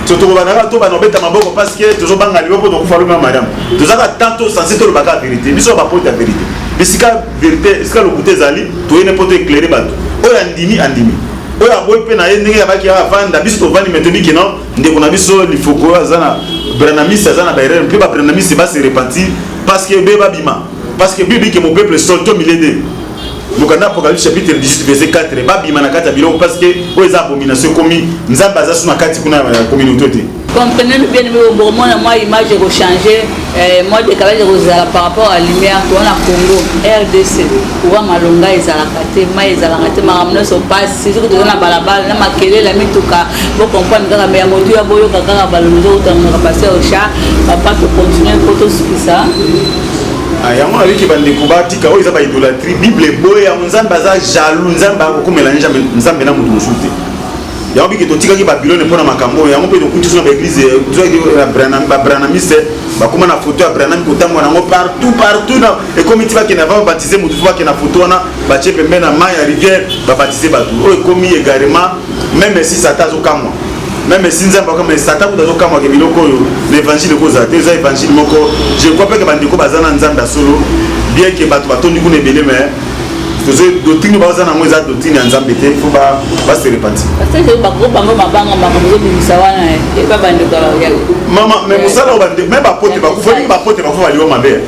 Speaker 2: So tokobandaka tobanda kobeta maboko parce que tozobanga liwa mpo tokufa lobi. Madame, tozaka tanto censé tolobaka vérité. Biso bapote ya vérité, bisika vérité, esika lokuta ezali, toyene mpo toéclaire bato. Oyo andimi, andimi. Oyo aboyi mpe na ye ndenge yabaki avanda. Biso tovandi, me toyebi keno ndeko na biso Lifoko oyo aza na branhamiste, aza na baerreur, mpe babranhamiste base repentir, parce que be babima, parce que Bible ke mon peuple sort au milieu de mokanda Apocalypse chapitre 18 verset 4, babima na kati ya biloko, parce que oyo eza abomination. Ekomi Nzambe aza su na kati kuna ya communauté te.
Speaker 1: Comprenez bien, bomona mwa image ekochange, mwa décalage ekozala par rapport à lumière. Toza na Congo RDC, courant malonga ezalaka te, mai ezalaka te, makambo nyonso pasi. Soki toza na balabala na makelele ya mituka, bocomprendre kaka. Me ya motuya, boyoka kaka balobi ezokotangaka pasteur Richard. Papa, tocontinue mpo tosukisa.
Speaker 2: Yango naliki bandeko batika oyo eza baidolâtrie. Bible eboye yango. Nzambe aza jaloux. Nzambe akokomela Nzambe na moto mosusu te. Yango bike totikaki Babylone mpona makambo oyo. Yango mpe tokuti so na baeglise babranhamiste, bakóma na photo ya Branham, kotambola yango partout partout. Na ekomi ti bakende avant babaptize motu, fo bakende na photo wana, batie pembe na mai ya rivière, babaptize bato. Oyo ekomi égarement. Même si Satan azokamwa, même si Nzambe akama, Satan kuta azokamwaka biloko oyo na évangile ekozala te. Eza évangile moko, je crois mpe ke bandeko baza na Nzambe ya solo, bien ke bato batondi kuna ebele, mais doctrine baza nango eza doctrine ya Nzambe te. Faut base repentir.
Speaker 1: Bango mabanga, makambo ezobimisa wana epa bandeko.
Speaker 2: Mama, mais mosala oyo bandeko, me bapote bakufa mingi, bapote bakufa baliwa mabe,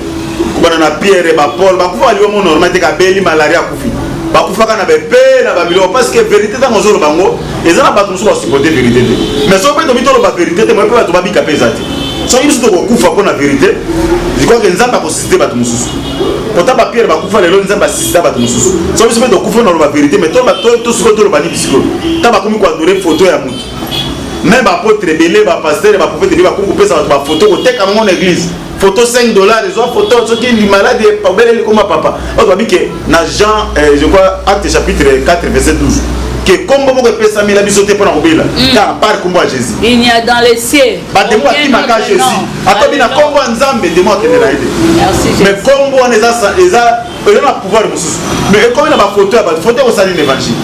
Speaker 2: kobanda na Pierre, bapaul bakufa baliwa mo normal te, kabeli malaria akufi. Bakufaka na bepe na babiloko, parce que vérité ntango ozoloba yango, eza na bato mosusu basupporte vérité te. Mais soki mpe tobi toloba vérité te, moye mpe bato babika mpe eza te. Soki biso tokokufa mpo na vérité, je crois que Nzambe akosuscite bato mosusu. Pota bapierre bakufa, lelo Nzambe asuscita bato mosusu. Soki biso mpe tokufa na loba vérité, mais tosikoyo toloba nini? Sikoyo ta bakomi koadore photo ya motu. Même baapôtre ebele, bapasteur, baprophète ebele bakomi kopesa bato bafoto, koteka bango na église, photo 5 $, ezwa photo soki malade obeleli koma papa. Oyo babi ke na Jean, je crois Acte chapitre 4 verset 12, ke kombo moko epesamela biso te mpona kobela car par kombo ya Jésus.
Speaker 1: Il n'y a dans les cieux.
Speaker 2: Bademo akimaka Jésus. Atobi na kombo ya Nzambe, demo akende na ye te. Mais kombo wana eza eza na pouvoir mosusu, mais ekomi na bafoto ya bato. Foto ekosali na évangile?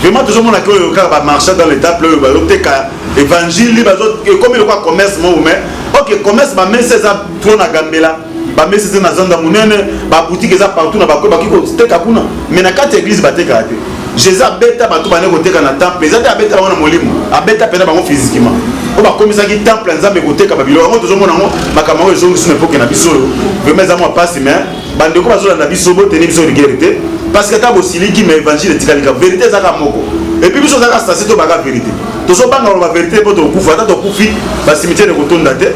Speaker 2: Vraiment tozomonaki oyo kaka bamarchand dans le temple oyo bazoteka évangile, ekomi lokola commerce moko. Mais ok, commerce, bamesa eza trop na Gambela, bamesa eza na zanda monene, baboutique eza partout na bakoy, bakoki koteka kuna, mais na kati ya église batekaka te. Jésus abeta bato bande koteka na temple eza te, abeta bango na molimo, abeta mpena bango physiquement. Oyo bakomisaki temple ya Nzambe koteka babiloko, yango tozomona yango. Makambo yango ezongisi na epoke na biso oyo. Vraiment eza mwa pasi, mais bandeko bazolanda biso, boteni biso rigueur te, parce que ata bosiliki, mais évangile etikalika, vérité ezaka moko. Et puis biso ozaka sase tobaka vérité, tozobanga koloba vérité mpo tokufa. Ata tokufi, bacimetière ekotonda te.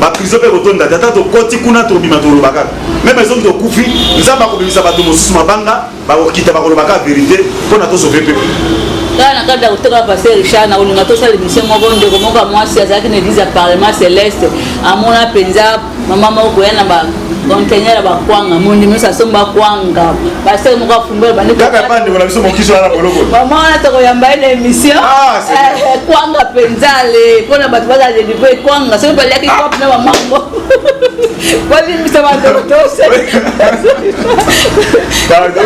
Speaker 2: Baprison mpe ekotonda te, ata tokoti kuna tobima toloba kaka. Meme soki tokufi, Nzambe akobimisa bato mosusu mabanga, bakokita bakoloba kaka verite mpo na tosauve peuple.
Speaker 1: Kaka na kati ya koteka Pasteur Richard, na kolinga tosala émission moko, ndeko moko ya mwasi azalaki na église ya Parlement Celeste, amona mpenza mama moko koya na ba conteneur ya bakwanga, mondimi nyonso asomba kwanga, pasteur moko afumbela bandi
Speaker 2: kaka epa ndeko na biso mokiso wana boloko.
Speaker 1: Mama wana tokoyamba ye na émission. Kwanga mpenza le mpona bato bazala delivre kwanga, soki baliaki kwa mpena bamango balimbisa bandeko tose.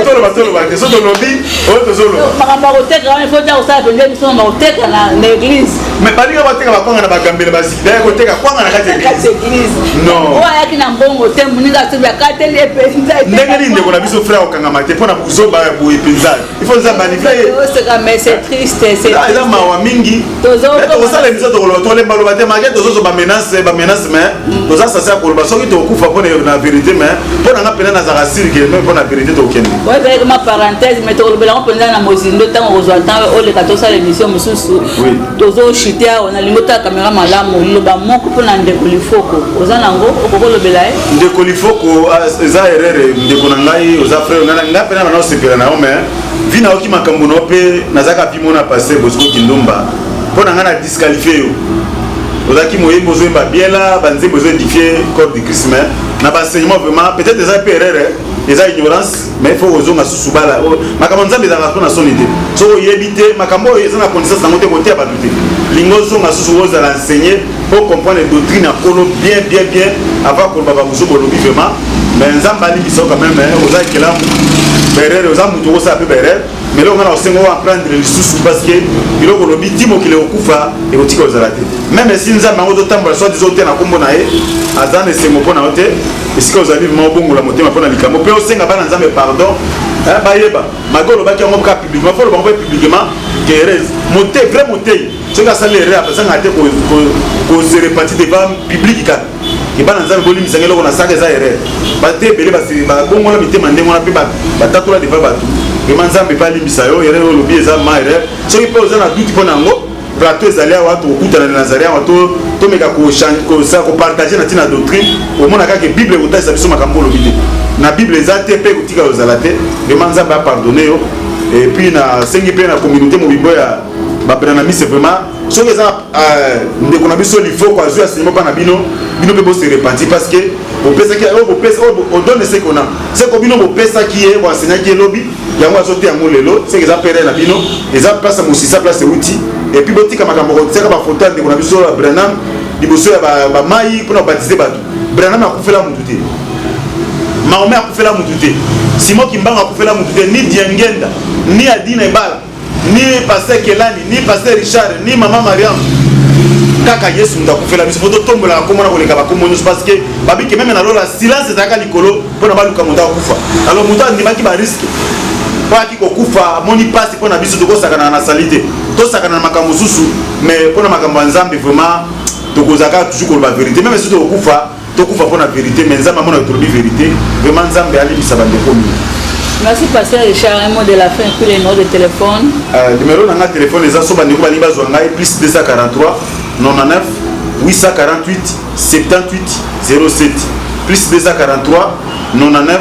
Speaker 2: Toloba toloba te, so tolobi oyo tozoloba.
Speaker 1: Makambo ya koteka wana ifo ta kosala mpenza émission makambo ya koteka na église.
Speaker 2: Mais balinga bateka bakwanga na bagambele bazikidaya koteka kwanga na kati ya
Speaker 1: église.
Speaker 2: Non,
Speaker 1: oyo ayaki na mbongo te, moninga asobi akateli ye mpenza.
Speaker 2: Ndenge nini ndeko na biso frère okangama te mpo na buzoba ya boye mpenza? Il faut Nzambe alivre ye.
Speaker 1: Oseka, mais c'est triste, c'est
Speaker 2: eza mawa mingi. Tokosala émission, tokoloba, tolemba loba te malgré tozozwa bamenace, bamenace, mais toza sase ya koloba soki tokokufa mpo na vérité. Mais mpo na nga mpena nazalaka sûr que mpo na vérité tokokende.
Speaker 1: Oyo ezalaki ma parenthèse, mais tokolobela yango mpenza na mozindo ntango kozwa ntango oleka tosala émission mosusu. Tozoshite awa, nalingi otala kamera malamu, liloba moko mpona ndeko Lifoko, oza nango okoki olobela ye.
Speaker 2: Ndeko Lifoko, eza erreur ndeko na ngai, oza frère ngai, ngai mpena bana osepela na yo, mais vi nayoki makambo na yo mpe nazalaka vi mona paster Bosco Kindomba, mpo na ngai na disqualifie yo. Ozalaki moyembi, ozoyemba bien la banzembo ezoédifie corps du Christ, mais na baenseignement vraiment peut-être eza mpe erreur, eza ignorance, mais il faut kozonga susu bala. Makambo Nzambe ezalaka mpo na soni te. Soki oyebi te makambo oyo eza na connaissance nango te, koteya bato te. Lingo ozonga susu, ozala enseigné po comprendre doctrine ya Nkolo bien bien bien avant koloba bamosusu bolobi vraiment. Mais Nzambe alimbisa yo quand même, oza ekelamu, baerreur, oza moto okosala mpe baerreur, mais eloko nga na kosenga o apprendre lisusu, parce que biloko olobi ti mokili ekokufa ekotika kozala te. Même si Nzambe yango ozotambola soit disant te na nkombo na ye, aza na esengo mpo na yo te. Esika ozali vraiment, obongola motema mpo na likambo mpe osenga bana Nzambe pardon, bayeba malgré olobaki yango kaka publiquement, fo oloba yango mpe publiquement que erreur mote vrai motei soki asali erreur apesanga te kose repentir devant public kaka ke bana Nzambe bolimbisanga, eloko nasalaka eza erreur. Bato ebele babongola mitema ndenge wana mpe batatola devant bato. Vraiment Nzambe mpe alimbisa yo erreur oyo olobi, eza ma erreur. Soki mpe oza na doute mpo na yango, plateau ezali awa, tokokutana na Nazare awa, tomeka kopartage na ntina ya doctrine. Omona kaka Bible ekotalisa biso makambo olobi te na Bible eza te mpe ekotika kozala te. Vraiment Nzambe apardonne yo. Et puis nasengi mpe na communauté mobimbo ya babranhamiste, vraiment soki eza ndeko na biso Lifoko azwi enseignement mpa na bino, bino mpe bose repentir, parce que bopesaki oyo bopesa oyo odonne seko na seko, bino bopesaki ye, boenseignaki ye lobi, yango azote yango lelo, seke eza pere na bino, eza place ya mosisa, place euti. Et puis botika makambo kotiaka bafoto ya ndeko na biso ya Branham liboso ya bamai mpona kobatize bato. Branham akufela mutu te, Mahomet akufela mutu te, Simon Kimbangu akufela mutu te, ni Diangenda, ni Adina Ebala, ni pasteur Kelani, ni pasteur Richard, ni mama Mariam. Kaka Yesu moto akufela biso. Fo totombolaka komona koleka bakombo nyonso, parce que babike même na lola silence ezalaka likolo mpona baluka moto akufa. Alors moto andimaki barisque mpo ayaki kokufa, amoni mpasi mpo na biso. Tokosakana na sali te, tosakana na makambo mosusu, mais mpona makambo ya Nzambe vraiment tokozalaka toujours koloba vérité. Même soki tokokufa, tokufa mpona vérité, mais Nzambe amonaka tolobi vérité. Vraiment Nzambe alimbisa bandeko mingi.
Speaker 1: Merci Pasteur Richard, un mot de la fin, puis le numéro de téléphone.
Speaker 2: Numéro na nga téléphone eza, so bandeko balingi bazwa ngai, plus 243 99 848 78 07, plus 243 99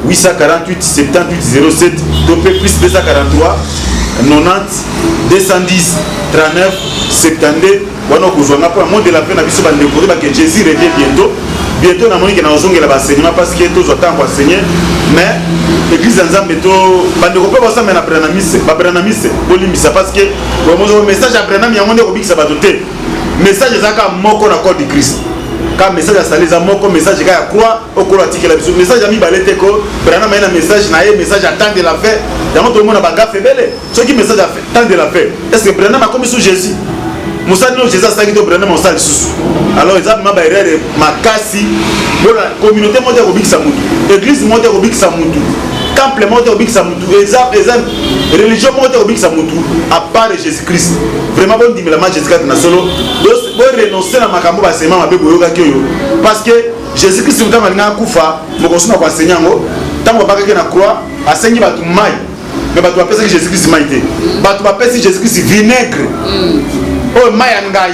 Speaker 2: 848 78 07, to mpe plus 243 90 210 39 72. Wana okozwa nga. Mpona mot de la fin na biso bandeko, toyebake Jésus revient bientôt, bientôt. Namoni ke nazongela baenseignement parce que tozwa ntango enseigner, mais église ya Nzambe to bandeko mpe basambela na branhamise, babranhamise bolimbisa, parce que message ya Branham yango nde kobikisa bato te. Message eza kaka moko na corps du Christ, ka message ya sali eza moko, message ka ya croix okolo atikela biso, message ya mibale te. Ko Branham aye na message na ye, message ya temps de la fin, yango tomona bagafe ebele. Soki message ya temps de la fin, est ce que Branham akomi sous Jésus? Mosali no Jésus asalaki to Branham osala lisusu? Alors eza ma baerreur makasi mpona communauté moko te kobikisa mutu, église moko te kobikisa mutu, temple moko te kobikisa mutu, eza religion moko te kobikisa mutu à part Jésus Christ. Vraiment bondimela ma Jésus kati na solo, borenonce na makambo basema mabe boyokaki oyo, parce que Jésus Christ ntango alingaka kufa mokoso na koenseigne yango, ntango babakaki na croix, asengi bato mai, mais bato bapesaki Jésus Christ mai te, bato bapesi Jésus Christ vinaigre oyo mai ya ngai.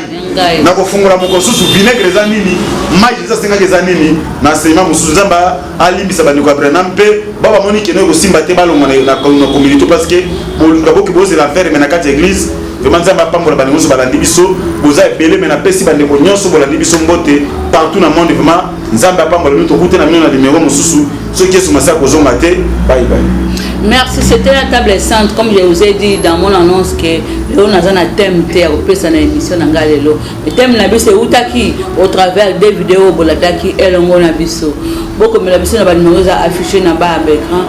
Speaker 2: Nakofungola moko susu vinaigre eza nini, mai eza asengaki eza nini na enseignement mosusu. Nzambe alimbisa bandeko ya Branham mpe ba bamoni kende kosimba te, balongwa na communauté parce que boluka boki bozela verme na kati ya église. Vraiment, Nzambe apambola bandeko nyonso balandi biso. Boza ebele, me napesi bandeko nyonso bolandi biso mbote partout na monde. Vraiment, Nzambe apambola bino. Tokute na bino na numero mosusu soki Yesu Masiya kozonga te. Bye bye.
Speaker 1: Merci, c'était la table sainte. Comme je vous ai dit dans mon annonce que lelo naza na thème te ya kopesa na émission na ngai lelo. Le thème na biso eutaki au travers des vidéos bolandaki elongo na biso. Bokomela biso na banimero eza affiché na ba ya écran.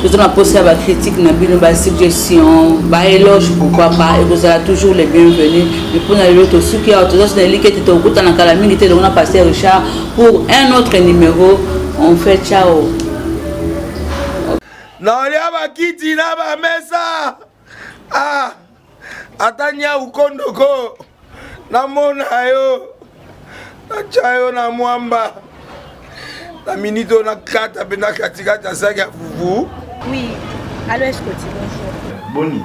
Speaker 1: Toza na posa ya bacritique na bino, basuggestion, baéloge, pourquoi pas, ekozala toujours les bienvenus. Mais mpona lelo tosuki awa, toza so na eliki ete tokutana kala mingi te elongo na pasteur Richard pour un autre numéro. On fait ciao.
Speaker 3: Nalia bakiti na bamesa, ah, ata nyau kondoko namona yo, natya yo na mwamba na minute oyo, nakata mpenza katikati ya saki ya fufu.
Speaker 9: Oui, allo Escoti, bonjour.
Speaker 10: Boni?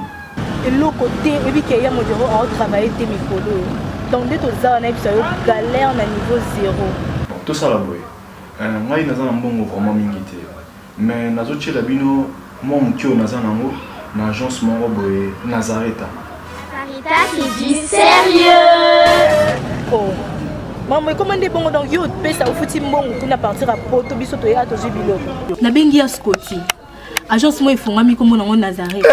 Speaker 9: Eloko te, oyebi ke ya modero aotravaille te mikolo oyo, donc nde toza wana, yebisa yo, galère na niveau zéro.
Speaker 10: Bon, tosala boye. Ngai naza na mbongo vraiment mingi te, mais nazotiela bino mwa moke oyo naza nango na agence moko boye, Nazareta.
Speaker 11: Sarita, c'est du sérieux.
Speaker 9: Oh, mambo ekoma nde bongo, donc yo opesa, ofuti mbongo kuna partir ya poto, biso toya tozwi biloko. Nabengi ya Scoti, agence moko efungwami, nkombo nango Nazareth.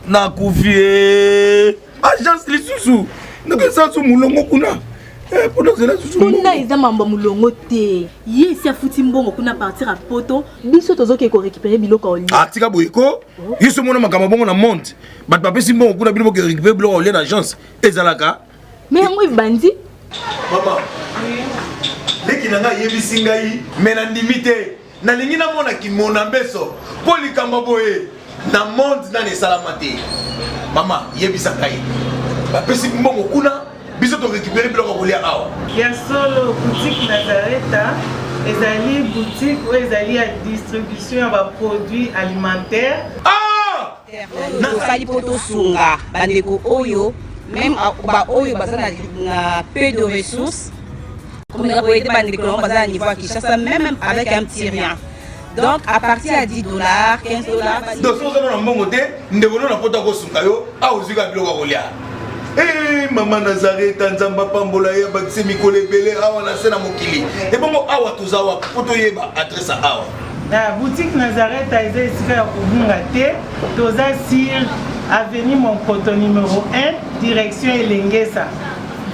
Speaker 3: Nakufi e, agence lisusu ndenge su molongo kuna mpona ozela susu.
Speaker 9: Kuna eza mambo ya molongo te, ye esi afuti mbongo kuna partir ya poto, biso tozoke korécupérer biloko ya olia.
Speaker 3: Ah, tika boye ko, yo so mona makambo bongo na monde, bato bapesi mbongo kuna, bino boke récupérer biloko ya olia na agence, ezalaka?
Speaker 9: Mais yango ebandi.
Speaker 3: Mama leki na ngai ayebisi ngai, me nandimi te. Nalingi namona kimona mbeso mpo likambo boye na monde nani esalama te. Mama, yebisa ngai, bapesi mbongo kuna, biso torécupérer biloko ya kolia awa?
Speaker 12: Ya solo, boutique Nazareta ezali boutique oyo ezali ya distribution ya baproduit alimentaire.
Speaker 13: Tosali mpo tosunga bandeko oyo, même baoyo baza na peu de ressources, komeka koaider bandeko nango baza na niveau ya Kinshasa, même avec un petit rien, donc à partir ya 10 dollars, 15 dollars.
Speaker 3: Donc soki oza na mbongo te, ndeko no na poto akosunga yo awa, ozwi kaka biloko ya kolia. Eh, mama Nazareta, Nzambe apambola ye, abakise mikolo ebele awa na se na mokili. Ebongo awa toza wapi, mpo toyeba adresse ya awa?
Speaker 12: Na boutique Nazareta eza esika ya kobunga te. Toza sur avenue Monkoto numéro 1, direction Elengesa,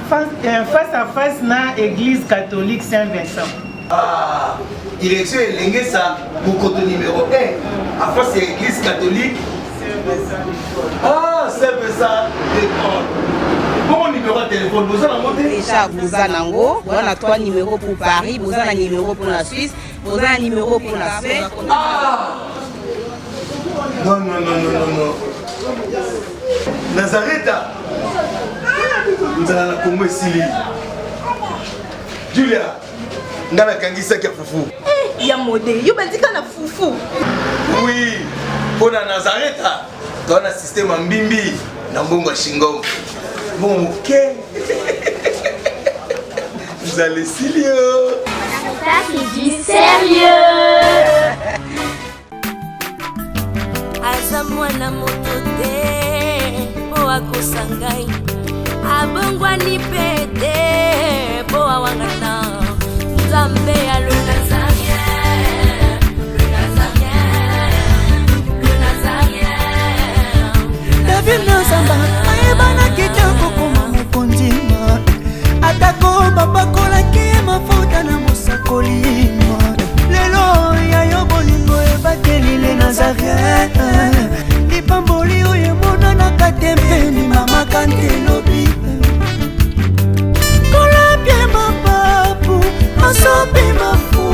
Speaker 12: face à face na église catholique Saint Vincent.
Speaker 3: Ah, direction Elengesa, Mokoto numéro 1, en face ya église catholique. Ah, Saint Vincent d'école. Bongo numéro ya téléphone boza nango te?
Speaker 13: Déjà boza nango, boza na trois numéros pour Paris, boza na numéro pour la Suisse, boza na numéro pour la Suède.
Speaker 3: Ah non, non, non, non, non, non, Nazareta, nzala na Kongo esili. Julia, nga nakangisaki ya fufu.
Speaker 9: Ya mode, yo bandika na fufu.
Speaker 3: Oui, mpo na Nazareta toa na système ya mbimbi na mbongo ya shingom, mbongo moke, nzala esili yo.
Speaker 11: Ça, c'est du sérieux.
Speaker 4: Aza mwana moto te mpo akosa ngai, abongwani mpe te mpo awangana Nzambe ya le Nazaréen, le Nazaréen, le Nazaréen.
Speaker 5: David Nozamba ayebanaki te kokoma mokonzi, atako